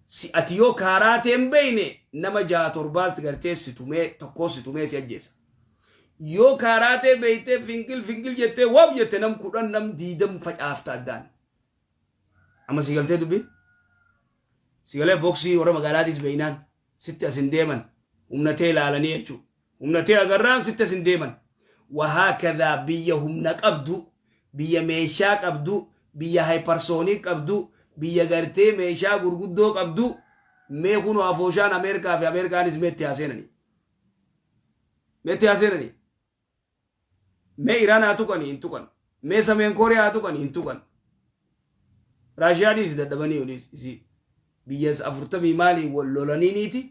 Speaker 2: Si ati yoo kaaraatee hin beekne nama jaha torbaas gartee si tumee tokkoo si tumee si ajjeesa. Yoo kaaraatee beektee finqil finqil jettee waab jette nam 10 nam 20 facaafta addaan. Amma si galtee dubbi? Si galee boksii warra magaalaatis beeknaan sitti as hin deeman humna tee ilaalanii jechuudha. Humna tee agarraan sitti as hin deeman. Wahaakadaa biyya humna qabdu, biyya meeshaa qabdu, biyya hypersonic qabdu, biyya gartee meeshaa gurguddoo qabdu, mee kunoo afooshaan Ameerikaa fi Ameerikaanis mee itti haa seenanii. Mee itti haa seenanii. Mee Iraan haa tuqanii hin tuqan. Mee Sameen Kooriyaa haa tuqanii hin tuqan. Raashiyaanis dadhabanii olis isii biyya 40 maalii wal lolaniiniiti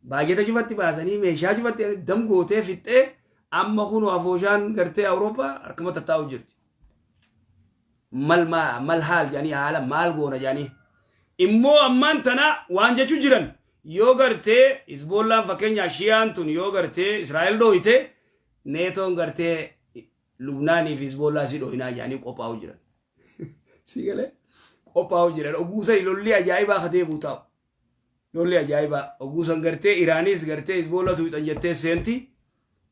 Speaker 2: baajata cufatti baasanii meeshaa cufatti dam gootee fixxee amma kunoo afooshaan gartee Awurooppaa harkuma tattaa'u jirti. Mal mal haal jedhanii haala maal goona jedhanii. Immoo ammaan tana waan jechuu jiran yoo gartee Hizboollaan fakkeenyaa Shiyaan tun yoo gartee Israa'el dhooyte Neetoon gartee Lubnaanii fi Hizboollaa si dhooynaa jedhanii qophaa'u jiran. Si galee qophaa'u jiran. Ogguusan lolli ajaa'ibaa ka deebi'u taa'u. Lolli ajaa'ibaa. Ogguusan gartee Iraanis gartee Hizboollaa tuuxan jettee seenti.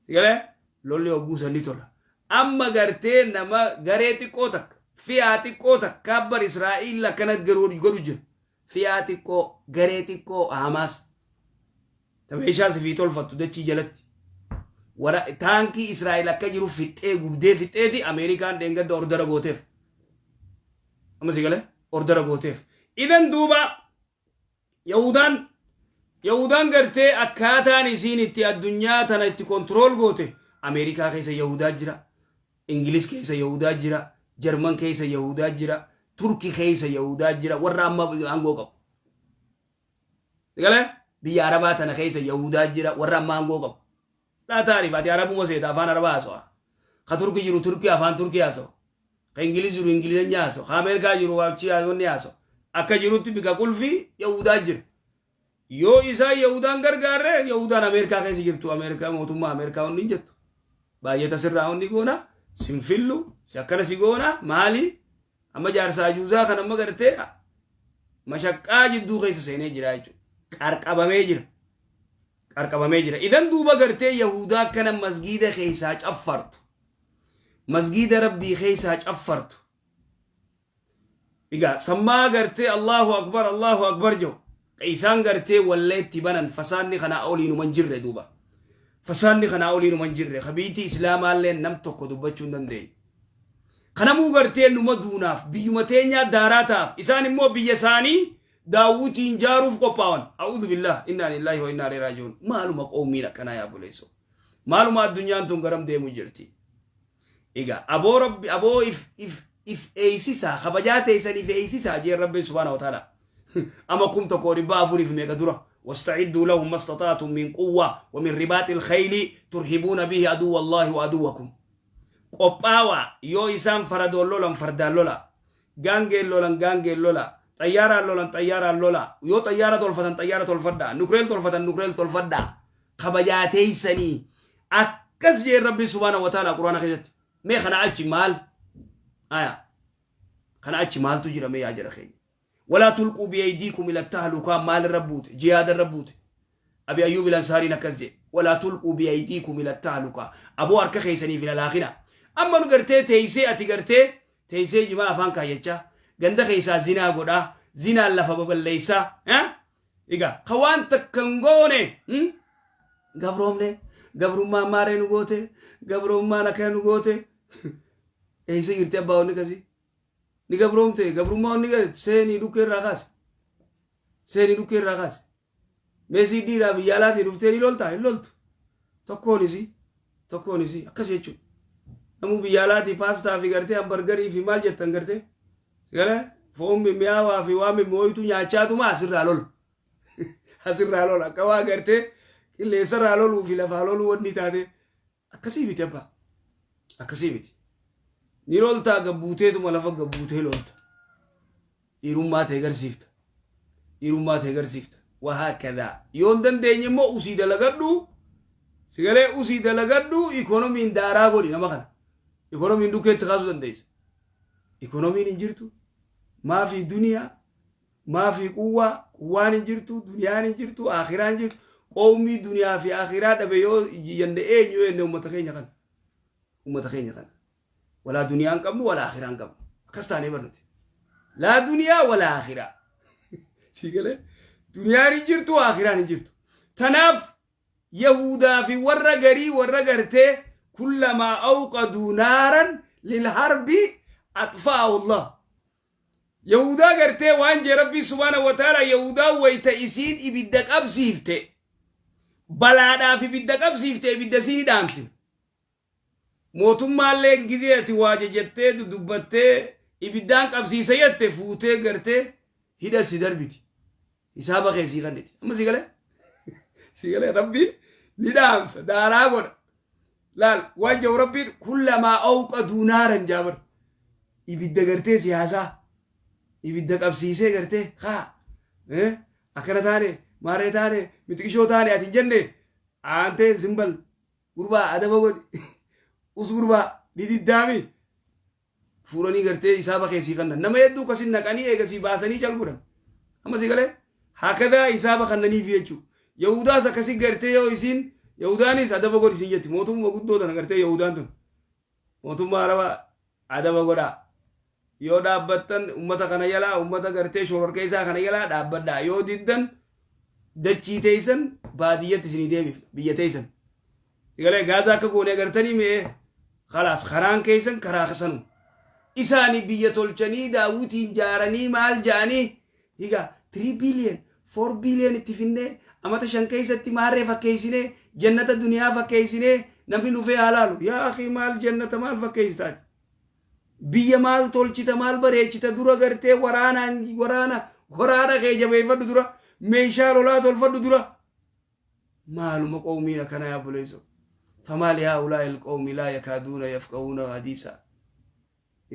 Speaker 2: Si galee lolli ogguusan ni tola. Amma gartee nama garee xiqqoo takka fi'aa xiqqoo takka bar Israa'iil akkana godhu jira. Fi'aa xiqqoo garee xiqqoo Hamaas. Ta meeshaa sifii tolfattu dachii jalatti. Wara taankii Israa'el akka jiru fixxee gubdee fixxeeti Ameerikaan dheengadda ordara gooteef. Amma si galee ordara gooteef. Idan duuba Yahudaan gartee akkaataan isiin itti addunyaa tana itti control goote Ameerikaa keessa Yahudaa jira. Ingilis keessa Yahudaa jira. Jarman keessa Yahudaa jira. Turki keessa Yahudaa jira. Warra amma aangoo qabu. Galee biyya Arabaa tana keessa Yahudaa jira warra amma aangoo qabu. Laa taariif ati Arabuma seeta afaan Arabaa haasawa. Ka Turki jiru Turki afaan Turkii haasawa. Ka Ingiliz jiru Ingilizenya haasawa. Ka Ameerikaa jiru achi wanni haasawa. Akka jirutti bika qulfii Yahudaa jira. Yoo isaan Yahudaan gargaarre Yahudaan Ameerikaa keessa jirtu Ameerikaa mootummaa Ameerikaa wanni hin jettu. Baay'ata sirraa wanni goona sin fillu si akkana si goona maali Amma jaarsa ajuuzaa kan amma gartee mashaqqaa jidduu keessa seenee jira jechuudha. Qarqabamee jira. Qarqabamee jira. Idan duuba gartee Yahudaa akkana masgiida keessaa caffartu. Masgiida Rabbii keessaa caffartu. Egaa sammaa gartee Allahu Akbar Allahu Akbar jedhu. Isaan gartee walleetti banan fasaanni kanaa oliinuma hin jirre duuba. Fasaanni kanaa oliinuma hin jirre. Kabiitii Islaamaallee nam tokko dubbachuu hin dandeenye. Kanamuu gartee numa duunaaf biyyuma teenyaa daaraa ta'aaf isaan immoo biyya isaanii daawwitiin jaaruuf qophaawan. A'uudhu billaah innaa lillaahi wa innaa ilaihi raaji'uun. Maaluma qoomiin akkanaa yaa buleessoo. Maaluma addunyaan tun garam deemu jirti. Egaa aboo rabbi aboo if if if eeysisaa kabajaa teessan if eeysisaa jeen rabbiin subhaana wa ta'ala. Ama 1400 fi meeqa dura wasta'idduu lahum mastata'tum min quwwa wa min ribaaxil khayli turhibuuna bihi aduwwa Allahi wa aduwwakum. Qophaawaa yoo isaan faradoon lolan fardaan lola gaangeen lolan gaangeen lola xayyaaraan lolan xayyaaraan lola yoo xayyaara tolfatan xayyaara tolfadhaa nukreel tolfatan nukreel tolfadhaa kabajaa teeysanii akkas jeen rabbiin subhaana wa ta'ala quraana keessatti mee kana achi maal aya kana achi maaltu jira mee yaa jara keenya walaa tulquu biyaydiikum ila tahlukaa maal irra buute jihaada irra buute. Abi Ayyuub Ansaariin akkas jedhe: walaa tulquu biaydiikum ila tahluka. Aboo, harka keessaniif hin halaakina. Amma nu gartee teeysee, ati gartee teeysee jimaa afaan kaayyachaa, ganda keessaa zinaa godhaa, zinaan lafa baballeessaa. Egaa ka waan takka hin goone gabroomne, gabrummaan maaree nu goote, gabrummaan akkana nu goote. Eessa jirti abbaa onni kasii? Ni gabroomte. Gabrummaa onni gate seenii dhukkee irraa kaase, seenii dhukkee irraa kaase. Meesii dhiiraa biyya alaatii dhuftee ni loltaa? Hin loltu. Tokkoonis tokkoonis akkas jechuudha. Namuu biyya alaatii paastaa fi gartee hamburgerii fi maal jettan gartee galee foon mimmi'aawaa fi waan mimmooyitu nyaachaatuma asirraa lola. Asirraa lola akka waa gartee qilleensarraa loluu fi lafaa loluu wanni taate. Akkasii miti abbaa. Akkasii miti. Ni loltaa, gabbuuteetuma lafa gabbuutee lolta. Dhiirummaa ta'e garsiifta. Dhiirummaa ta'e garsiifta. Wahaakadaa. Yoo hin dandeenye immoo usii dalagadhu. Sigalee usii dalagadhu, ikoonomiin daaraa godhi nama kana. Ikoonomiin dukkeetti kaasuu dandeessa. Ikoonomiin hin jirtu. Maafii duniyaa. Maafii quwwaa. Quwwaan hin jirtu. Duniyaan hin jirtu. Akiraan hin jirtu. Qawmii duniyaa fi akiraa dhabe yoo jenne eenyu jenne? Uummata keenya kana. Uummata keenya kana. Walaa duniyaa hin qabnu, walaa akiraa hin qabnu. Akkas taanee barnuti. Laa duniyaa walaa akiraa. Sigalee duniyaan hin jirtu, akiraan hin jirtu. Tanaaf Yahudaa fi warra garii warra gartee kullamaa awqaduu naaran lilharbi atfa'ahu Allah. Yahudaa gartee waan jee Rabbii subhaanahu wa ta'ala, Yahudaa wayta isiin ibidda qabsiifte, balaadhaaf ibidda qabsiifte, ibidda isiin dhaamsina. Mootummaallee gizee ati waaja jettee dudubbattee ibiddaan qabsiisa jette, fuutee gartee hidha si darbiti. Hisaaba kee sii kenniti. Amma si galee? Si galee? Rabbiin ni dhaamsa, daaraa godha. Laal waan jedhu Rabbiin: kullamaa awqaduu naaran jaabar. Ibidda gartee siyaasaa ibidda qabsiisee gartee haa akkana taane, maaree taane, mitiqishoo taane, ati hin jenne aantee simbal gurbaa adaba godhi, us gurbaa dididdaami, fuudhanii gartee hisaaba keessii kannan nama hedduu kasin naqanii eegasii baasanii cal godhan. Amma si galee? Hakadaa hisaaba kannaniif jechuu. Yahudaas akkasi gartee yoo isiin Yahudaanis adaba godhi isin jetti. Mootummaa guddoo tana gartee Yahudaan tun mootummaa Arabaa adaba godhaa. Yoo dhaabbattan ummata kana jalaa, ummata gartee shororkeessaa kana jalaa dhaabbadhaa. Yoo diddan dachii teessan baadiyyatti isinii deebifna, biyya teessan. Galee Gaazaa akka goone agartanii mi'ee khalaas karaan keessan karaa kasanu. Isaani biyya tolchanii daawwitiin jaaranii maal ja'anii higa 3 billion, 4 billion itti finnee amata 5 keessatti maarree fakkeessinee, jannata duniyaa fakkeessinee, namni dhufee haa laalu. Yaa akii, maal jannata maal fakkeessitaati? Biyya maal tolchita, maal bareechita? Dura gartee waraanaan waraana waraana kee jabeeffadhu, dura meeshaa lolaa tolfadhu dura. Maaluma qawmiin akkanaa yaa buleessu? Famaali haa'ulaa'i alqawmi laa yakaaduuna yafqahuuna hadiisa.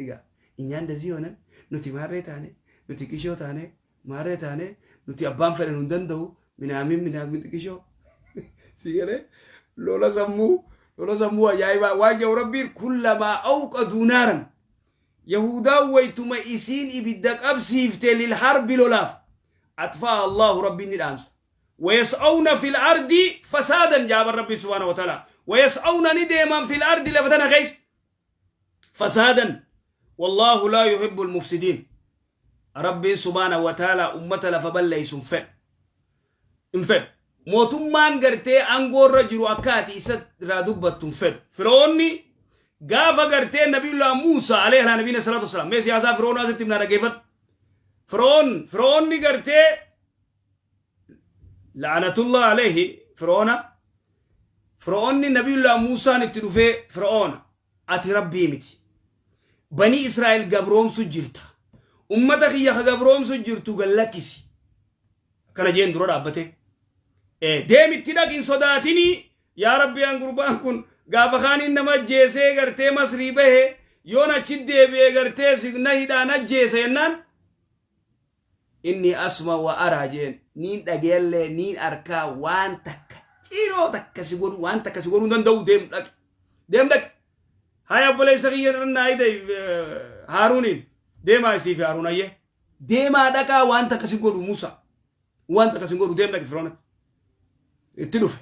Speaker 2: Egaa እኛ እንደዚህ ሆነን nuti maarree taane, nuti qishoo taane, maarree taane, nuti abbaan fedhan hin danda'u minaamin minaamin qishoo. Si galee? Lola sammuu, lola sammuu ajaa'ibaa. Waan jedhu Rabbiin: kullamaa awqaduu naaran, Yahudaan waytuma isiin ibidda qabsiifte, lilharbi lolaaf, atfaa Allahu, Rabbiin ni dhaamsa. ويسعون في الأرض فسادا جاب ربي سبحانه وتعالى. ويسعون نديما في الأرض لفتنا خيس فسادا والله لا يحب المفسدين. ربي سبحانه وتعالى أمة لفبليس فن infedhu. Mootummaan gartee aangoorra jiru akka ati isa irraa dubbattu hin fedhu. Firoonni gaafa gartee Nabiyullah Muusaa alayhi nabiyina salaatu wasalaam, mee siyaasaa Firoon asitti himnaa dhaggeeffadhu. Firoonni gartee la'anatullah alayhi Firoona. Firoonni Nabiyullah Muusaan itti dhufee, "Firoona, ati Rabbii miti. Banii Israa'el gabroomsu jirta. Ummata kiyya ka gabroomsu jirtu gallakkisi." Akkana jeen dura dhaabbate. Deemitti dhaqin, sodaatinii. Yaa Rabbi, an gurbaan kun gaafa kaaniin nama ajjeesee gartee Masrii bahe, yoon achi deebi'ee gartee na hidhaan ajjeesa jennaan, inni asma wa araa jeen, niin dhagayallee niin arkaa, waan takka ciroo takka si godhu, waan takka si godhuu hin danda'u, deem dhaqi, deem dhaqi. Haya, obboleessa kiyya naa hidhe Haaruuniin, deemaa isii fi Haaruun ayyee deemaa dhaqaa, waan takka si godhu Musa, waan takka si godhu, deem dhaqi Firoonatti. Itti dhufe.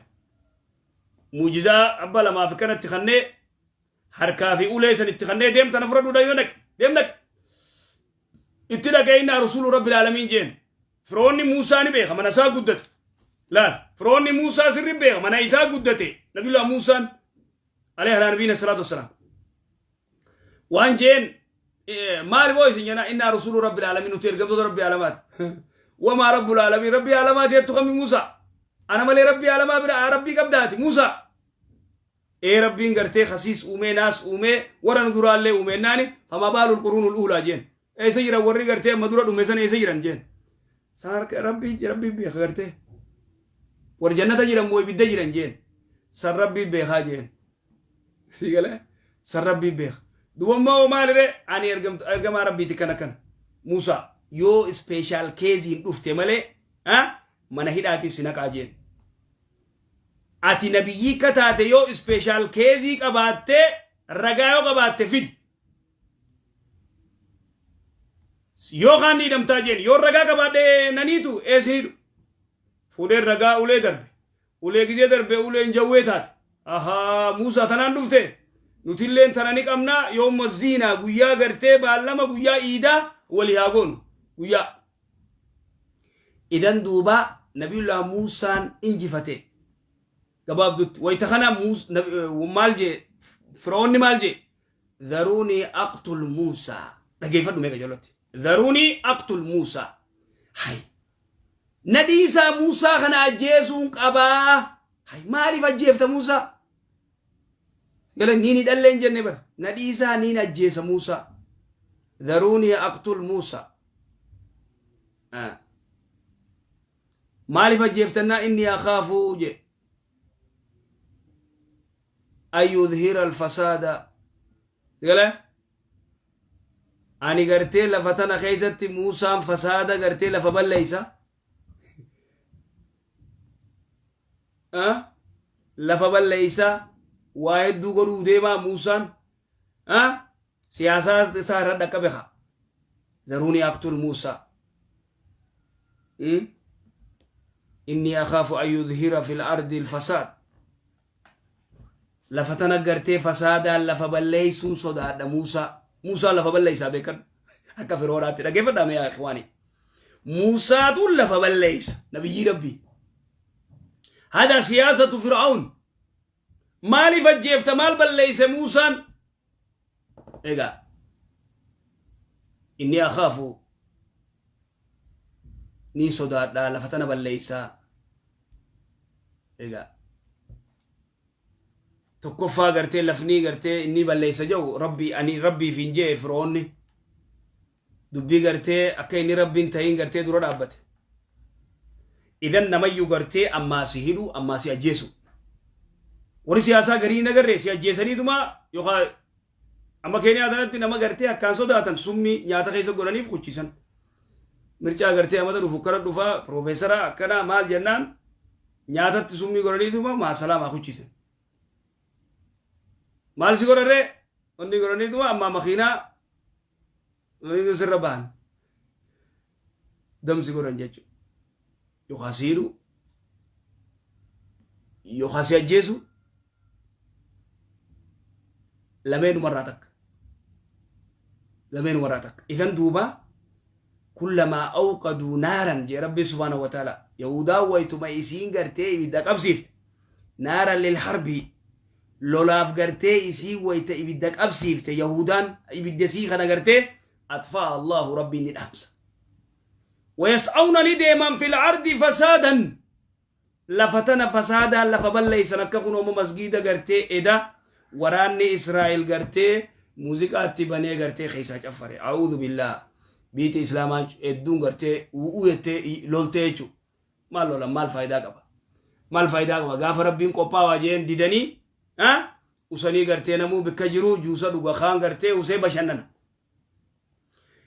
Speaker 2: Muujizaa abba lamaa fi kanatti kannee harkaa fi ulee san itti kannee deemtan fudhadhu yoo dhaqe deem dhaqe. Itti dhaqee innaa rasuulu rabbil aalamiin jeen. Firoonni Muusaa ni beeka, mana isaa guddate. Laal, firoonni Muusaa sirri beeka, mana isaa guddate. Nabiyullah Muusaan alayhi alaa nabiyina salaatu wassalaam. Waan jeen maali boo isin jenna, innaa rasuulu rabbil aalamiin, nuti ergamtoota rabbi aalamaati. Wamaa rabbul aalamiin, rabbi aalamaati jettu kami Muusaa? Ana malee rabbi aalamaa bira rabbii qabdaati Muusaa. Ee, rabbiin gartee khasiis uumee, naas uumee, warra nu duraallee uumee naani, famaa baalul quruunul uulaa jeen. Eessa jiran warri gartee amma dura dhume sana, eessa jiran jeen. San harka rabbii rabbii beeka gartee. Warri jannata jiran moo ibidda jiran jeen. San rabbii beekaa jeen. Si galee, san rabbii beeka. Duba immoo maaliree, ani ergamaa rabbiiti kana kana. Muusaa, yoo special caseiin dhufte malee mana hidhaatiin si naqaa jeen. Ati nabiyyii ka taate yoo special case qabaattee, ragaa yoo qabaatte fidi. Yoo kaan hidhamtaa jeen, yoo ragaa qabaadhe naniitu eessi hidhu. Fuudheen ragaa ulee darbe. Ulee gizee darbe uleen jawwee taate. Ahaa, Muusaa, tanaan dhufte. Nutilleen tana ni qabnaa, yooma ziinaa guyyaa gartee baallama guyyaa iidaa walii haa goonu. Guyyaa. Idan duuba Nabiyullah Muusaan injifate. Gabaabdutti wayita kana maal jee Firoonni, maal jee? Dharuunii aqtul Muusaa. Dhageeffadhu meeqa jalatti. Dharuunii aqtul Muusaa. Hay. Nadhiisaa, Muusaa kana ajjeesuun qabaa. Hay, maaliif ajjeefta Muusaa? Gala niin hidhallee hin jenne bara. Nadhiisaa, niin ajjeesa Muusaa. Dharuunii aqtul Muusaa. Maaliif ajjeeftannaa, inni akhaafuu je. An yudhira alfasaada. Gala ani gartee lafa tana keessatti Muusaan fasaada gartee lafa balleeysa. Lafa balleeysa, waa hedduu godhuu deemaa Muusaan. Siyaasaa isaa irra dhaqqabe haa. Dharuunii aqtul Muusaa. Inni akhaafu an yudhira fil ardi alfasaad. Lafa tana gartee fasaadaan lafa balleeysuun sodaadha Muusaa. Muusaa lafa balleeysaa beekan akka firoonaatti dhageeffadhaa mee yaa ikhwaani. Muusaatu lafa balleeysa, nabiyyii rabbii. Hada siyaasatu Fir'aun. Maaliif ajjeefta, maal balleeyse Muusaan? Egaa inni akhaafu niin sodaadhaa lafa tana balleeysaa. Egaa tokkoffaa gartee lafni gartee inni balleessa jedhu rabbi ani rabbiif hin jee. Firoonni dubbii gartee akka inni rabbiin ta'iin gartee dura dhaabbate. Idan namayyuu gartee ammaa si hidhu, ammaa si ajjeesu. Warri siyaasaa garii hin agarree, si ajjeesaniituma yookaan amma Keeniyaa kanatti nama gartee akkaan sodaatan summii nyaata keessa godhaniif kuchisan. Mircaa gartee amata dhufu akkana dhufaa piroofeesara akkanaa maal jennaan nyaatatti summii godhaniituma maasalaamaa kuchisan. Maal si godharree, wanni godhaniituma ammaa makiinaa wanni sirra bahan damsi godhan jechuudha. Yookaan si hidhu yookaan si ajjeesu, lameenumarraa takka. Lameenumarraa takka. Idan duuba kullamaa awqaduu naaran jee Rabbi subhaanahu wa ta'ala, Yahudaa waytuma isiin gartee ibidda qabsiifte, naaran lil harbii, lolaaf gartee isiin wayta ibidda qabsiifte, Yahudaan ibidda sii kana gartee atfaa Allahu, Rabbiin ni dhaamsa. Wayas'awna, ni deeman, fil ardi fasaadan, lafa tana fasaadaan lafa balleeysan, akka kun ooma masgiida gartee eda waraanni Israa'el gartee muuziqaatti banee gartee keessaa caffare. A'uudhu billaah. Biiti Islaamaa hedduun gartee u'uu jettee loltee jechuudha. Maal lolan, maal faayidaa qaba? Maal faayidaa qaba? Gaafa Rabbiin qophaawaa jeen didanii usanii gartee namuu bikka jiru juusa dhuga, kaan gartee usee bashannana.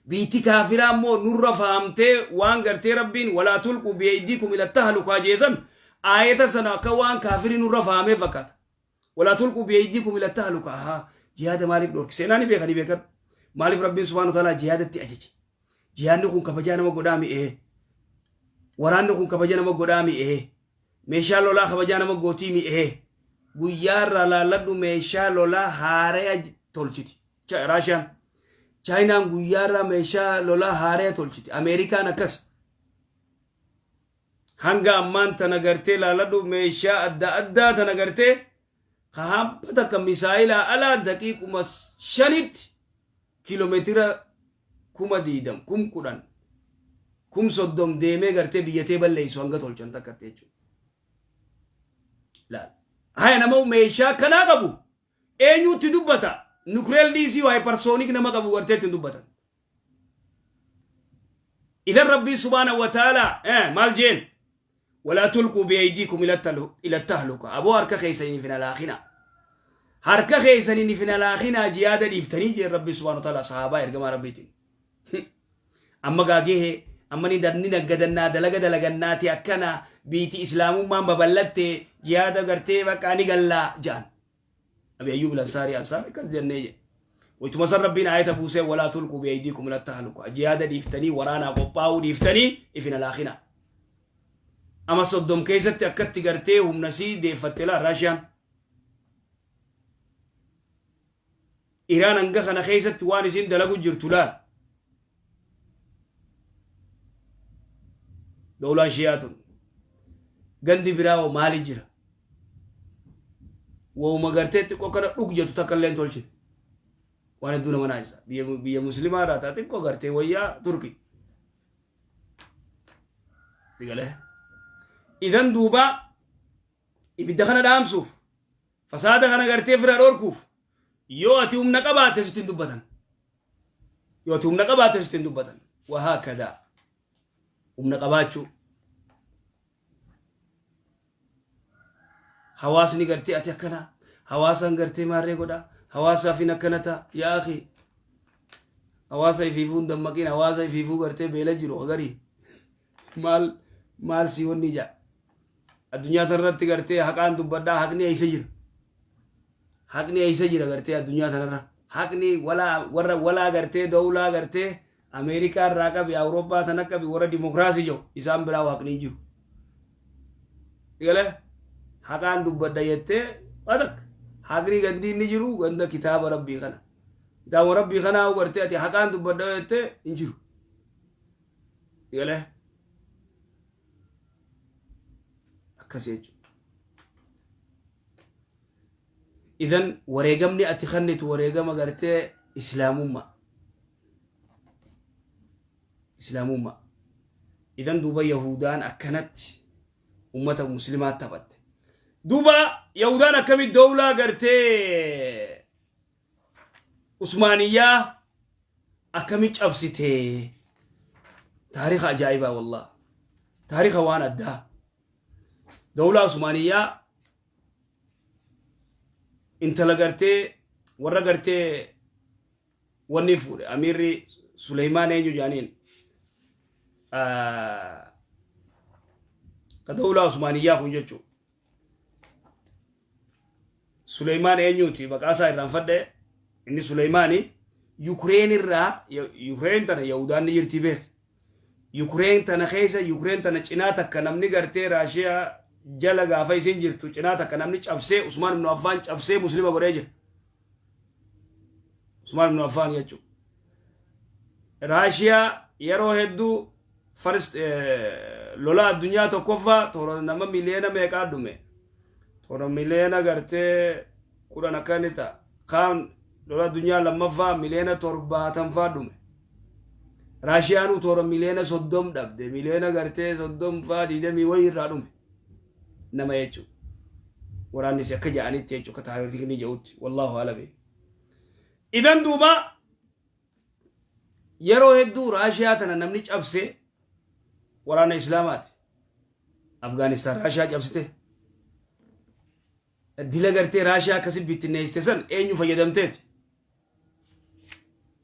Speaker 2: Biitti kaafiraa immoo nurra fahamtee waan gartee Rabbiin walaa tulqu bi'aydiikum ila tahlukaa jeesan, aayata sana akka waan kaafiri nurra fahamee fakkaata. Walaa tulqu bi'aydiikum ila tahlukaa, haa jihaada maaliif dhorki? Seenaa ni beekanii beekan. Maaliif Rabbiin subhaanahu wa ta'aalaa jihaadatti ajaje? Jihaadni kun kabajaa nama godhaa mi'ee? Waraanni kun kabaja nama godhaa mi'ee? Meeshaa lolaa kabajaa nama gootii mi'ee guyyaarraa laalladhu, meeshaa lolaa haaraya tolchiti Raashiyaan. Chaayinaan guyyaarraa meeshaa lolaa haaraya tolchiti. Ameerikaan akkas. Hanga ammaan tana gartee laaladhu, meeshaa adda addaa tana gartee ka hamma takka misaayilaa alaa daqiiquma 5tti kiiloomeetira 20,000, 10,000, 30,000 deemee gartee biyyatee balleessu hanga tolchan takkatti jechuudha. Laal. Haya, nama meeshaa kanaa qabu eenyutti dubbata? Nuclear dhiisii, hypersonic nama qabu gartee ittiin dubbatan. إذا ربي سبحانه وتعالى maal jeen? ولا تلقوا بأيديكم إلى التهلكة. Aboo, harka keessanii fin alaakhina, harka keessanii fin alaakhina, jiyaada dhiiftanii jeen Rabbi سبحانه وتعالى sahaabaa ergamaa Rabbiitiin. Amma gaagee amma ni naggadannaa, dalaga dalagannaati, akkana biiti islaamummaan babal'atte, jiyaada gartee bakka ni gallaa ja'an. Abi Ayyub Lansaari Ansaar akkas jennee jedhe. Waytuma san Rabbiin ayata buusee: ولا تلقوا بأيديكم إلى التهلكة. Jiyaada dhiiftanii, waraanaa qophaa'uu dhiiftanii ifin alaakhina. Ama 30 keessatti akkatti gartee humna sii deeffatte laa Raashiyaan. Iraan hanga kana keessatti waan isin dalagu jirtu laal. Dowlaan Shiyaa tun. Gandi biraa hoo maali jira? Wauma gartee xiqqoo kana dhug jettu takka illee hin tolchine. Waan hedduu nama naasisa. Biyya muslimaa irraa taa xiqqoo gartee wayyaa Turki. Sigalee. Idan duuba ibidda kana dhaamsuuf, fasaada kana gartee fira dhorkuuf, yoo ati humna qabaatte sitti hin dubbatan. Yoo ati humna qabaatte sitti hin dubbatan. وهكذا humna qabaachuu. Hawaasni gartee ati akkana hawaasaan gartee maarree godha, hawaasaaf hin akkana ta'a. Yaa akhi, hawaasa ifiifuu hin dammaqin, hawaasa ifiifuu gartee beela jiru agarii maal maal si wanni jaa. Addunyaa tanarratti gartee haqaan dubbadhaa, haqni eessa jira? Haqni eessa jira gartee addunyaa tanarra? Haqni walaa warra walaa gartee dawlaa gartee Ameerikaa irraa qabi, Awurooppaa tana qabi, warra dimokiraasii jiru isaan biraa haqni hin jiru. Galee haqaan dubbadha jettee watak haqni gandi inni jiru ganda kitaaba Rabbii kana. Kitaaba Rabbii kanaa gartee ati haqaan dubbadha jettee hin jiru. Galee akkas jechuudha. Idan wareegamni ati kennitu wareegama gartee islaamummaa. Islaamummaa. Idan duuba Yahudaan akkanatti ummata muslimaa taphatte. Duuba Yahudaan akkamitti dowlaa gartee Usmaaniyyaa akkamitti cabsite? Taariika ajaa'ibaa, wallah. Taariika waan addaa. Dowlaa Usmaaniyyaa intala gartee warra gartee wanni fuudhe, amiirri Suleymaan eenyu jaaniin, ka dowlaa Usmaaniyyaa kun jechuudha. Suleymaan eenyuuti? Maqaa isaa irraanfadhe. Inni Suleymaani Yukireen irraa, Yukireen tana Yahudaan ni jirti beek. Yukireen tana keessa, Yukireen tana cinaa takka namni gartee Raashiyaa jala gaafa isin jirtu cinaa takka namni cabsee Usmaan ibn Affaan cabsee muslima godhee jira. Usmaan ibn Affaan jechuudha. Raashiyaa yeroo hedduu first lola addunyaa tokkoffaa toora nama miliyoona meeqaa dhume? Toora miliyoona gartee 10 akka inni ta'a. Kaan lola addunyaa lammaffaa miliyoona 70 faa dhume. Raashiyaanuu toora miliyoona 30 dhabde, miliyoona gartee 30 faa 20 wayii irraa dhume nama jechuudha. Waraannis akka ja'anitti jechuudha, akka taariikni jedhutti, والله أعلم. Idan duuba yeroo hedduu Raashiyaa tana namni cabse waraana Islaamaati. Afgaanistaan Raashiyaa cabsite. Dila gartee Raashiyaa akkasi bittinneessite san eenyu fayyadamteeti?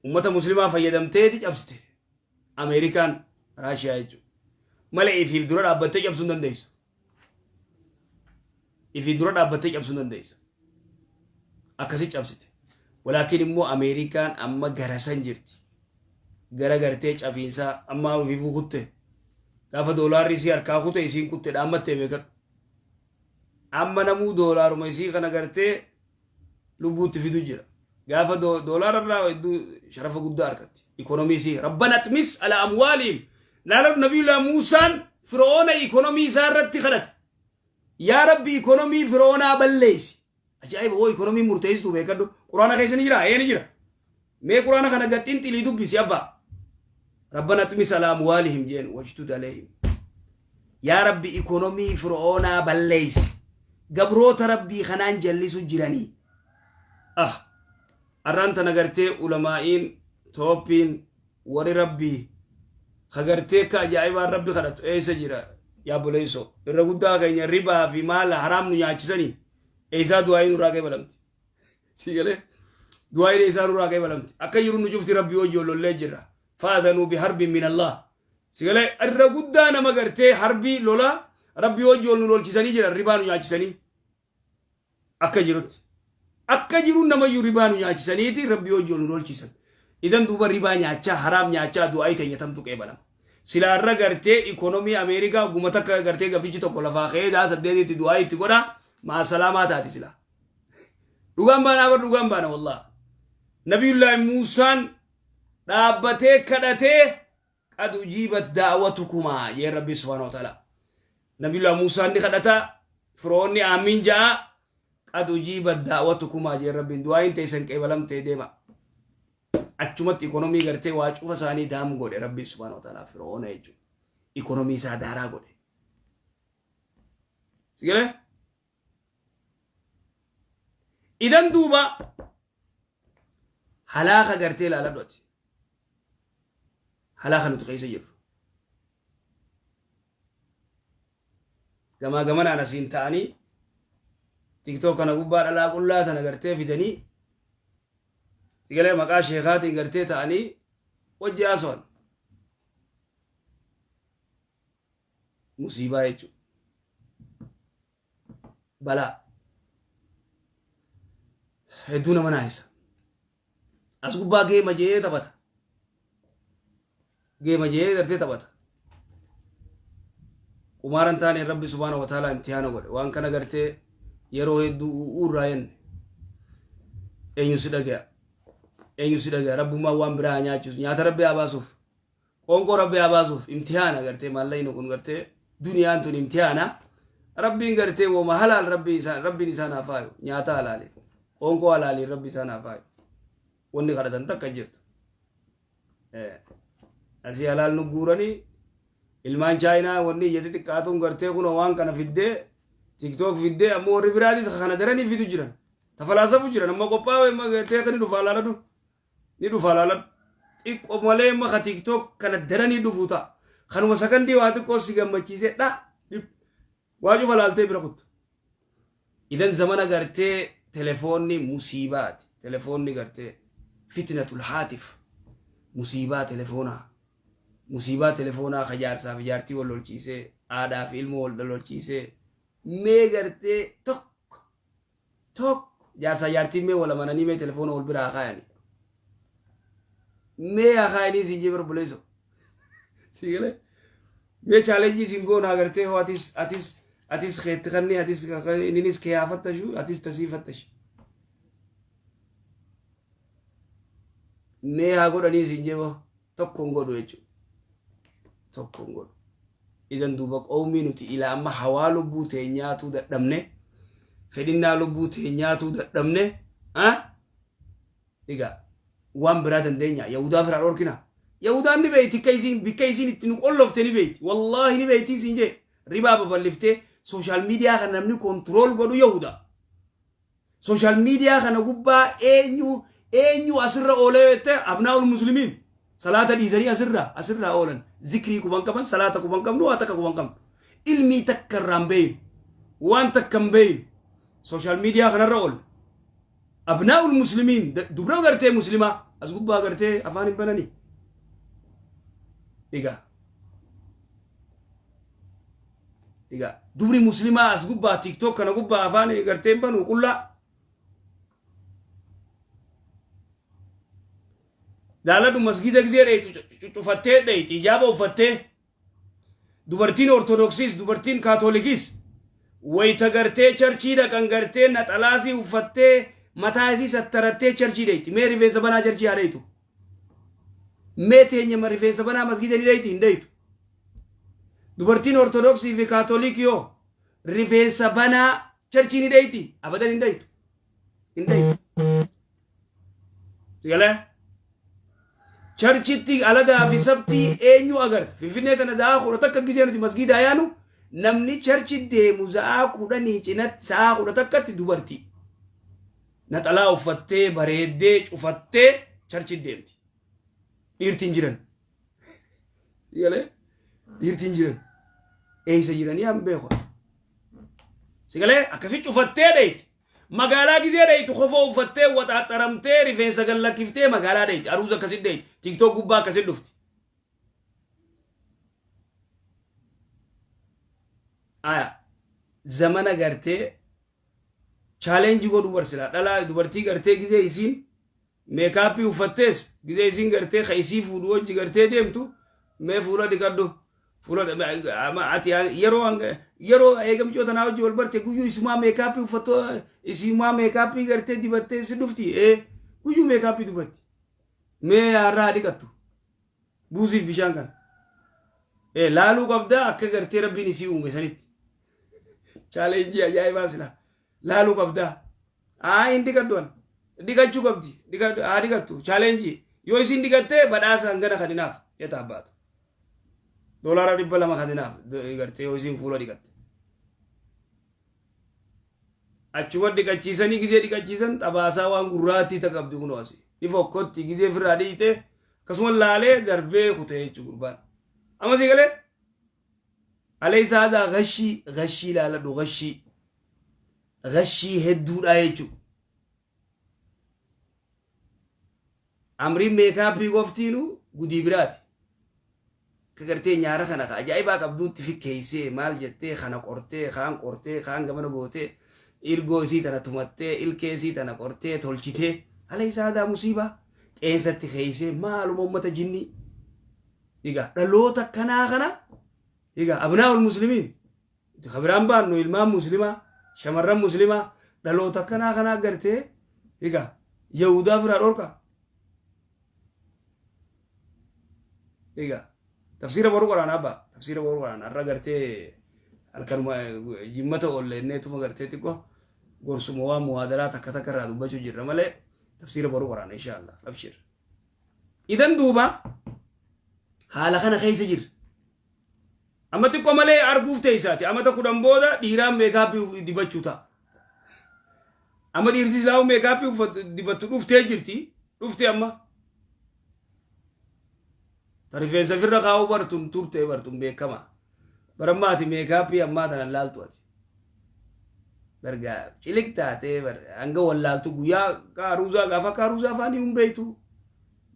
Speaker 2: Ummata muslimaa fayyadamteeti cabsite. Ameerikaan Raashiyaa jechuudha. Malee ifiif dura dhaabbattee cabsuu hin dandeessu. Ifii dura dhaabbattee cabsuu hin dandeessu. Akkasi cabsite. Walaakin immoo Ameerikaan amma gara san jirti. Gara gartee cabiinsaa amma ofiifuu kutte. Gaafa doolaarri isii harkaa kute isiin kutte dhaammattee beekadhu. Amma namuu doolaaruma isii kana gartee lubbuutti fidu jira. Gaafa doolaara irraa hedduu sharafa guddaa argatti. Ikonomii isii. Rabbana axmis ala amwaalihim. Laaladhu Nabiyullaa Muusaan Fir'oona ikonomii isaa irratti kadhate. Yaa Rabbi ikonomii Fir'oonaa balleessi. Ajaa'iba woo ikonomii murteessituu beekadhu. Quraana keessa ni jira? Ee ni jira. Mee quraana kana gad xinxilii dubbisi abbaa. Rabbana axmis ala amwaalihim jeen washdud alayhim. Yaa Rabbi ikonomii Fir'oonaa balleessi. Gabroota Rabbii kanaan jallisu jiranii. Ah! Arraan tana gartee ulamaa'iin tooppiin warri Rabbii ka gartee akka ajaa'ibaan Rabbi kadhatu eessa jira yaa boleessoo. Irra guddaa keenya ribaa fi maala haraam nu nyaachisanii eessaa du'aa'ii nurraa qeebalamti. Sii galee du'aa'iin eessaa nurraa qeebalamti. Akka jiru nu cufti Rabbii wajji wal lollee jirra. Fa'adhanuu biharbin min Allah. Si galee irra guddaa nama gartee harbii lolaa Rabbii wajji wal nu lolchisanii jiran ribaa nu nyaachisanii. Akka jirutti. Akka jiru namayyuu ribaa nu nyaachisaniiti Rabbii wajji wal nu lolchisan. Idan duuba ribaa nyaachaa haraam nyaachaa du'aa'ii teenya tamtu qeebalama. Silaa irra gartee ikonomii Ameerikaa guma takka gartee gabrichi tokko lafaa ka'ee daa saddeetitti du'aa'ii itti godhaa maa salaamaa taati silaa. Dhugaan baanaa bar dhugaan baana wallah. Nabiyullaahi Muusaan dhaabbatee kadhatee qad ujiibat da'watukumaa jee Rabbi subhaanahu wa ta'ala. Nabiyullaahi Muusaan ni kadhata firoonni aamiin ja'a qad ujiibat da'watukumaa jee Rabbiin du'aayin teessan qeebalamtee deema. Achumatti ikonomii gartee waa cufa isaanii daam godhe Rabbi subhaanahu wa ta'ala firoona jechuudha. Ikonomii isaa daaraa godhe. Sigalee? Idan duuba halaaka gartee ilaaladhu ati. Halaaka nuti keessa jirru. Gamaa gamanaan asiin ta'anii tiktok kana gubbaa dhalaa qullaa tana gartee fidanii sigalee maqaa sheekaatiin gartee ta'anii wajji haasawan. Musiibaa jechuudha. Balaa. Hedduu nama naayisa. As gubbaa geema jee taphata. Geema jee gartee taphata. Qumaara hin taane Rabbi subhaanahu wa ta'ala imtihaana godhe. Waan kana gartee yeroo hedduu u'uu irraa jenne. Eenyu si dhagaya? Eenyu si dhagaya? Rabbummaan waan biraa haa nyaachisu. Nyaata Rabbi haa baasuuf. Qoonqoo Rabbi haa baasuuf imtihaana gartee maallaqni kun gartee duniyaan tun imtihaana Rabbiin gartee woma halaal Rabbi isaan Rabbiin isaan haa faayu nyaata halaali qoonqoo halaaliin Rabbi isaan haa faayu wanni kadhatan takka hin jirtu. Asii halaal nu guuranii ilmaan chaayinaa wanni ija xixiqqaatuun gartee kunoo waan kana fiddee tiktook fiddee ammoo warri biraatis kana daranii fidu jiran tafalaasafu jiran amma qophaa'e gartee kan dhufa alaaladhu. Ni dhufa laaladhu. Xiqqoo malee amma ka TikTok kana daranii dhufuu ta'a. Kanuma sakandii waa xiqqoo si gammachiisee dha. Waa cufa laaltee bira kuttu. Idan zamana gartee telefoonni musiibaati. Telefoonni gartee fitnatul haatif. Musiibaa telefoonaa. Musiibaa telefoonaa ka jaarsaa fi jaartii wal lolchiisee haadhaa fi ilmoo wal lolchiisee mee gartee tokko Tokko jaarsaa jaartiin mee wal amananii mee telefoona wal bira haa kaayanii. Mee haa kaayanii siin jee barbuleeso. Sii galee. Mee chaalenjii siin goona agartee hoo atis atis atis keetti kanni atis inninis kee haa fattashu atis tasii fattashi. Mee haa godhanii siin jee boo tokko hin godhu jechuudha. Tokko hin godhu. Idan duuba qawmii nuti ilaa amma hawaa lubbuu teenyaatuu dadhabne fedhinnaa lubbuu teenyaatuu dadhabne egaa waan biraa dandeenya yahudaa firaa dhorkina yahudaan ni beeyti akka isiin bikka isiin itti nu qollofte ni beeyti wallaahi ni beeyti isiin jee ribaa babal'iftee sooshaal miidiyaa kana namni kontirool godhu yahudaa Social media kana gubbaa eenyu eenyu asirra oolee jette abnaa'ul muslimiin salaata dhiisanii asirra asirraa oolan zikrii quban qaban salaata quban qabnu waa takka quban qabnu ilmii takka irraa hin beeynu waan takka hin beeynu social media kanarra oolle abnaa'ul muslimiin dubra gartee muslimaa as gubbaa gartee afaan hin bananii egaa Egaa dubri muslimaa as gubbaa tiktok kana gubbaa afaan gartee hin banu qullaa. Laaladhu masgiida gisee dheeytu cufattee dheeyti ijaaba uffattee dubartiin ortodoksiis dubartiin kaatolikiis Wayta gartee churchii dhaqan gartee naxalaasii uffattee mataa isii sattarattee churchii dheeyti. Mee rifeensa banaa churchii haa dheeytu. Mee teenya rifeensa banaa masgiida ni dheeyti hin dheeytu. Dubartiin Ortodoksii fi Kaatolikii yoo rifeensa banaa churchii ni dheeyti abadan hin dheeytu. Hin dheeytu. Sigalee? Churchitti aladaa fi sabtii eenyu agarta? Finfinnee tana za'aa 11 gisee nuti masgiidaa yaanu namni churchi deemu za'aa 10 cinatti sa'aa 11tti dubartii. Naxalaa uffattee bareeddee cufattee churchi deemti. Dhiirti hin jiran. Sigalee? Dhiirti hin jiran. Eessa jiranii an beeku. Sigalee akkasi cufattee dheeyti. Magaalaa gizee dheeytu kofoo uffattee waxaaxaramtee rifeensa gad lakkiftee magaalaa dheeyti. Aruuza akkasit dheeyti. TikTok gubbaa akkasit dhufti. Aya zamana gartee challenge godhuu barsila. Dhalaa dubartii gartee gizee isiin makeup uffattees gizee isiin gartee ka isii fuudhu wajji gartee deemtu mee fuula dhiqadhu. Fuula ati yeroo yeroo eegamcoo tanaa wajji wal barte guyyuu isumaa makeup uffattoo isumaa makeup gartee dibattee si dhufti ee guyyuu makeup dubatti. Mee har'aa dhiqattu. Buusiif bishaan kana. Ee laaluu qabdaa akka gartee rabbiin isii uume sanitti. Challenge ajaa'ibaa sila. Laaluu qabdaa. Haa hin dhiqadhu an. Dhiqachuu qabdi. Haa dhiqattu. Challenge. Yoo isin dhiqattee badhaasa hangana kan hinaaf. Yetaa baatu. $200 kan hinaaf gartee yoo isin fuula dhiqatte. Achuma dhiqachiisanii gizee dhiqachiisan xabaasaa waan gurraattii ta qabdi kunoo asii. Ni fokkotti gizee ofirraa dhiqxe akkasuma laalee darbee kutee jechuudha gurbaan. Amma sii galee? Alaysa hadaa gashii gashii laaladhu gashii gashii hedduudha jechuudha. Amriin makeup qoftiinu gudii biraati. Akka gartee nyaara kana ka ajaa'ibaa qabduutti fikkeessee maal jettee kana qortee kaan qortee kaan gamana gootee irgoo isii tana tumattee ilkee isii tana qortee tolchitee alaysa hadaa musiibaa qeensatti keeysee maaluma ummata jinnii. Egaa dhaloota akkanaa kana egaa abnaa'ul muslimiin kabiraan baannu ilmaan muslimaa shamarran muslimaa dhaloota akkanaa kanaa gartee egaa yahudaa firaa dhorka. Egaa tafsiira boruu qoraana abbaa tafsiira boruu qoraana har'a gartee halkanuma jimmata oollenneetuma gartee xiqqoo gorsuma waan muhaadaraa takka takka irraa dubbachuu jirra malee tafsiira boruu qoraana insha Allah abshir. Idan duuba haala kana keessa jirra. Amma xiqqoo malee arguuf teessaati. Amata 10 booda dhiiraan makeup dibachuu ta'a. Amma dhiirti silaa'uu makeup dibattu dhuftee jirti. Dhufte amma. Ta rifeensa ofirra kaa'uu bartun turte bartun beekama. Barammaa ati makeup ammaa tana laaltu ati. Bargaa ciliq taatee bar hanga wallaaltu guyyaa kaaruuzaa gaafa kaaruuzaa faa ni humbeeytu.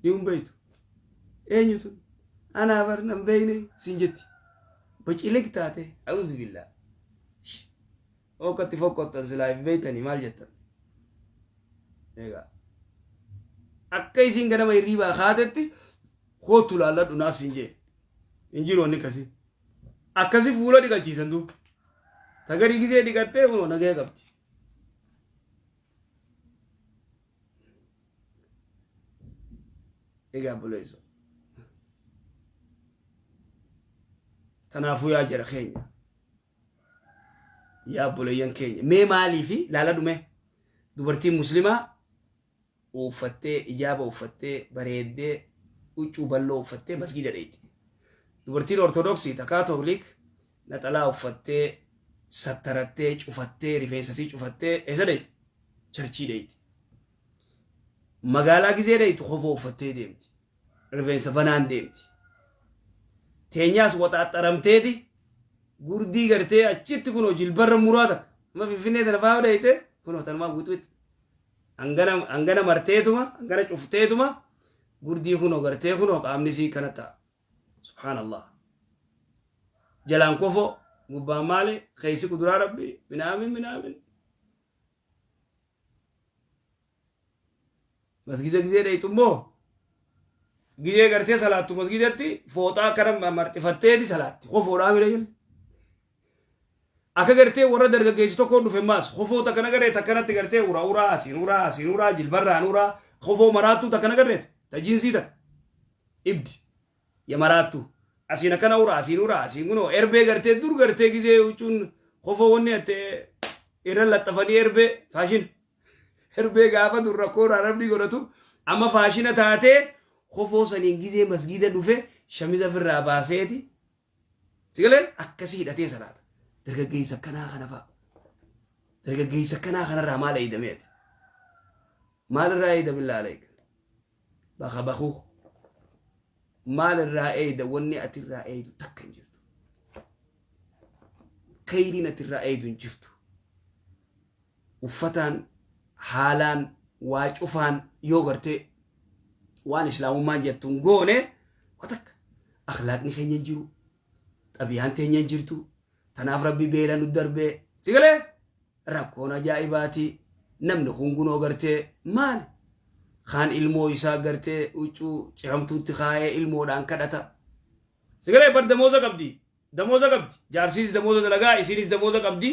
Speaker 2: Ni humbeeytu. Eenyutu anaa bar nan beeyne siin jetti. Baciliq taate a'uuzu billaa. Okkatti fokkottan silaa hin beeytanii maal jettan. Egaa akka isiin ganama hirriibaa kaatetti kootu laalladhu naas siin jee. Hin jiru wanni akkasii. Akkasi fuula dhiqachiisan duuba. Tagarii gizee dhiqattee kunoo nagaya qabdi. Egaa buleessa. Kanaafuu yaa jara keenya. Yaa obboleeyyan keenya. Mee maalii fi laala dhume dubartiin muslimaa uffattee ijaaba uffattee bareeddee huccuu bal'oo uffattee masgiida dheeyti. Dubartiin Ortodoksii ta Kaatolik naxalaa uffattee sattarattee cufattee rifeensa isii cufattee eessa dheeyti? Churchii dheeyti. Magaalaa gizee dheeytu kofoo uffattee deemti. Rifeensa banaan deemti. Teenyaas waxaaxaramteeti gurdii gartee achitti kunoo jilbarra muraa takka. Amma Finfinnee tana fa'aa dheeyte kunoo tanumaa guutuutti. Hangana hangana marteetuma hangana cufteetuma gurdii kunoo gartee kunoo qaamni isii kana ta'a. Subhaanallah. Jalaan kofoo gubbaan maali keessi kuduraa rabbi minaamin minaamin. Masgida gizee dheeytu immoo gizee gartee salaattu masgidatti fooxaa akkana marxifatteeti salaatti. Kofoodhaa mira jenna. Akka gartee warra dargaggeessi tokko dhufe maas kofoo takka nagarree takkanatti gartee uraa uraa asiin uraa asiin uraa jilbarraan uraa kofoo maraattuu takka nagarreet ta jiinsii takka ibdi ya maraattuu asiin akkana uraa asiin uraa asiin kunoo erbee gartee dur gartee gizee huccuun kofoo wanni atte irra laxxafanii erbee faashin erbee gaafa dur rakkoo irraa namni godhatu amma faashina taatee kofoo saniin gizee masgiida dhufe shamiza ofirraa baaseeti Sigalee akkasii hidhatee salaata. Dargaggeessa akkanaa kana fa'a. Dargaggeessa akkanaa kanarraa maal eeydamee ati? Maalirraa eeyda billaa aleeka? Baka bakuu. Maalirraa eeyda wanni ati irraa eeydu takka hin jirtu. Kheyriin ati irraa eeydu hin jirtu. Uffataan haalaan waa cufaan yoo gartee waan islaamummaan jettu hin goone waa takka akhlaaqni keenya hin jiru xabiyaan teenya hin jirtu tanaaf rabbi beela nu darbee si galee rakkoon ajaa'ibaati namni kun gunoo gartee maali kaan ilmoo isaa gartee huccuu ciramtuutti kaayee ilmoodhaan kadhata si galee bar damooza qabdi Damooza qabdi. Jaarsiis damooza dalagaa, isiinis damooza qabdi.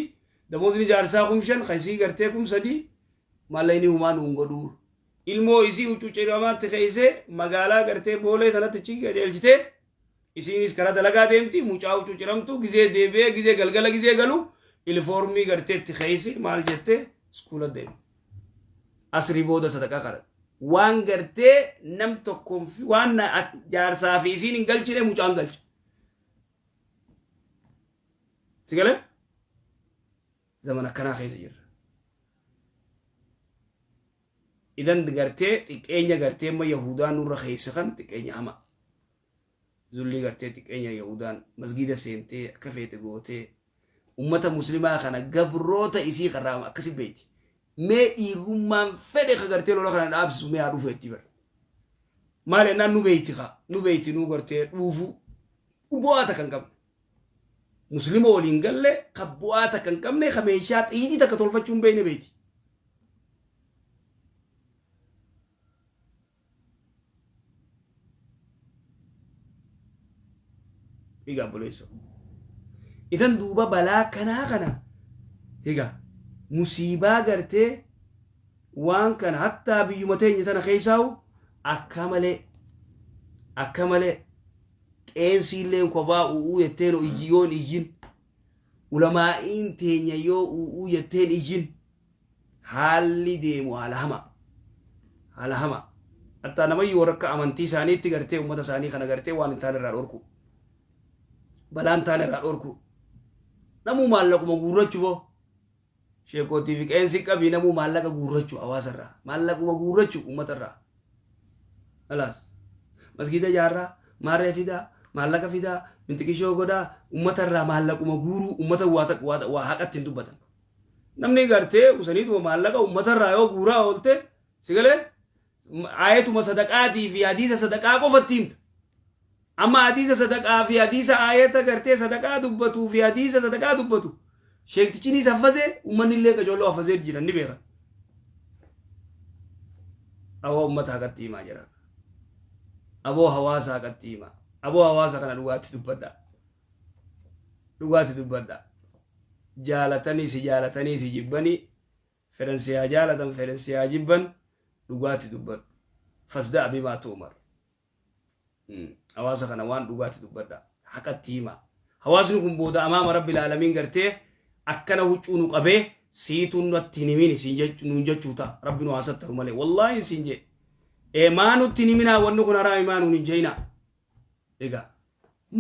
Speaker 2: Damoozini jaarsaa 5000, ka isii gartee 3000. Maallayni humaa nuun godhuu. Ilmoo isii huccuu ciramaatti keeysee magaalaa gartee Boolee tanatti achi qajeelchitee isiinis karaa dalagaa deemti mucaa huccuu ciramtu gizee deebi'ee gizee galgala gizee galu ilifoormii gartee itti keeyse maal jettee iskuula deema. Asrii booda sadaqaa kadhata. Waan gartee nam tokkoon waan jaarsaa fi isiin hin galchine mucaan galcha. Si galee? Zaman akkanaa keessa jirra. Idan gartee xiqqeenya gartee amma Yahudaan nurra keessa kan xiqqeenya hama. Zullii gartee xiqqeenya Yahudaan masgiida seentee akka feete gootee ummata muslimaa kana gabroota isii karraa akkasi beeti. Mee dhiirrummaan fedhe ka gartee lola kana dhaabsisu mee haa dhufu jetti bara. Maal jennaan nu beeyti kaa nu beeyti nu gartee dhuufuu bu'aa takka hin qabne. Muslima waliin galle ka bu'aa takka hin qabne ka meeshaa xiyitii takka tolfachuu hin beekne beeyti. Egaa obboleessa. Idan duuba balaa kanaa kana egaa musiibaa gartee waan kana hattaa biyyuma teenya tana keessaa'u akka malee akka malee qeensiilleen kophaa u'uu jetteen yoon iyyin ulamaa'iin teenya yoo u'uu jetteen iyyin haalli deemu haala hamaa. Haala hamaa. Hattaa namayyuu warra akka amantii isaaniitti gartee uummata isaanii kana gartee waan hin taane irraa dhorku. Balaa hin taane irraa dhorku. Namuu maallaquma guurrachu boo. Sheekootii fi qeensi qabii namuu maallaqa guurrachu hawaasa irraa. Maallaquma guurrachu uummata irraa. Alaas. Masgiida ijaarraa, maarree fidaa, maallaqa fidaa, mintiqishoo godhaa, uummata irraa maallaquma guuruu, uummata waa haqatti hin dubbatan. Namni gartee usaniituma maallaqa uummatarraa yoo guuraa oolte si galee aayatuma sadaqaatii fi hadiisa sadaqaa qofatti himta. Amma hadiisa sadaqaa fi hadiisa aayata gartee sadaqaa dubbatuu fi hadiisa sadaqaa dubbatu sheektichinis haffazee uummanni illee qacolloo haffazee jiran ni beekan. Aboo uummata haqatti himaa jira. Aboo hawaasa haqatti himaa. Aboo hawaasa kana dhugaatti dubbadhaa. Dhugaatti dubbadhaa. Jaalatanii si jaalatanii si jibbanii fedhan si haa jaalatan fedhan si haa jibban dhugaatti dubbadhu. Fasda'a bimaa tu'mar. Hawaasa kana waan dhugaatti dubbadha. Haqatti hima. Hawaasni kun booda amaama rabbi ilaalamiin gartee akkana huccuu nu qabee siitu natti hin himin siin nuun jechuu ta'a. Rabbi nu haa sattaru malee. Wallaahi siin jee. Ee maa nutti hin himinaa wanni kun haraami maa nuun hin je'inaa. Egaa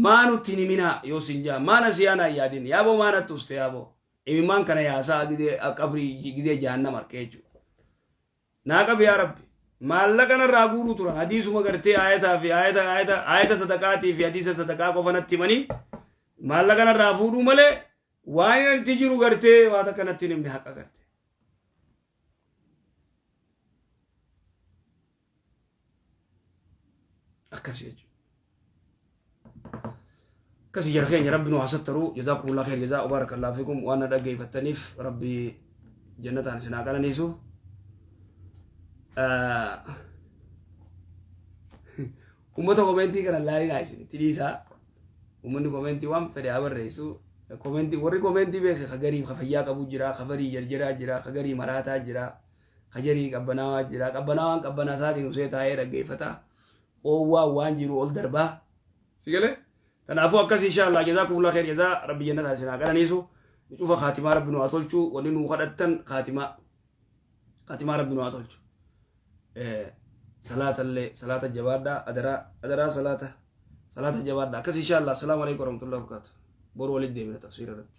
Speaker 2: maa nutti hin himinaa yoo sin jaa maa na siyaa naan yaadin yaaboo maa natti uste yaaboo imimmaan kana yaasaa gidee qabrii gidee jahannam arkee jechuudha. Naa qabi yaa rabbi maallaqa narraa guuruu turan hadiisuma gartee aayataa fi aayata aayata aayata sadaqaatii fi hadiisa sadaqaa qofa natti himanii maallaqa narraa fuudhuu malee waan itti jiru gartee waa takka natti hin himne haqa garte. Akkasi jechuudha. Akkasi jara keenya rabbi nu haa sattaru jazaakumullah khair jazaa barakallahu fikum waan na dhaggeeffattaniif rabbi jannataan isin haa qananiisu. Uummata komentii kana laalinaa isin itti dhiisaa. Uummanni komentii waan fedhe haa barreessu. Komentii warri komentii beeke ka garii ka fayyaa qabu jira, ka garii jarjaraa jira, ka garii maraataa jira, ka jarii qabbanaawaa jira. Qabbanaawaan qabbanaa isaatiin usee taa'ee dhaggeeffata. Oowwaa waan jiru ol darbaa. Si galee? Kanaafuu akkas insha Allah, jazaakumullah khair jazaa. Rabbi jannataa isin haa qananiisu. Nu cufa kaatimaa Rabbi nu haa tolchu. Wanni nu kadhattan kaatimaa. Kaatimaa Rabbi nu haa tolchu. Salaata illee salaata jabaadhaa, adaraa adaraa, salaata salaata jabaadhaa. Akkas insha Allah. Assalaamu alaikum warahmatullahi wabarakatuh. Boru walitti deemina tafsiira irratti.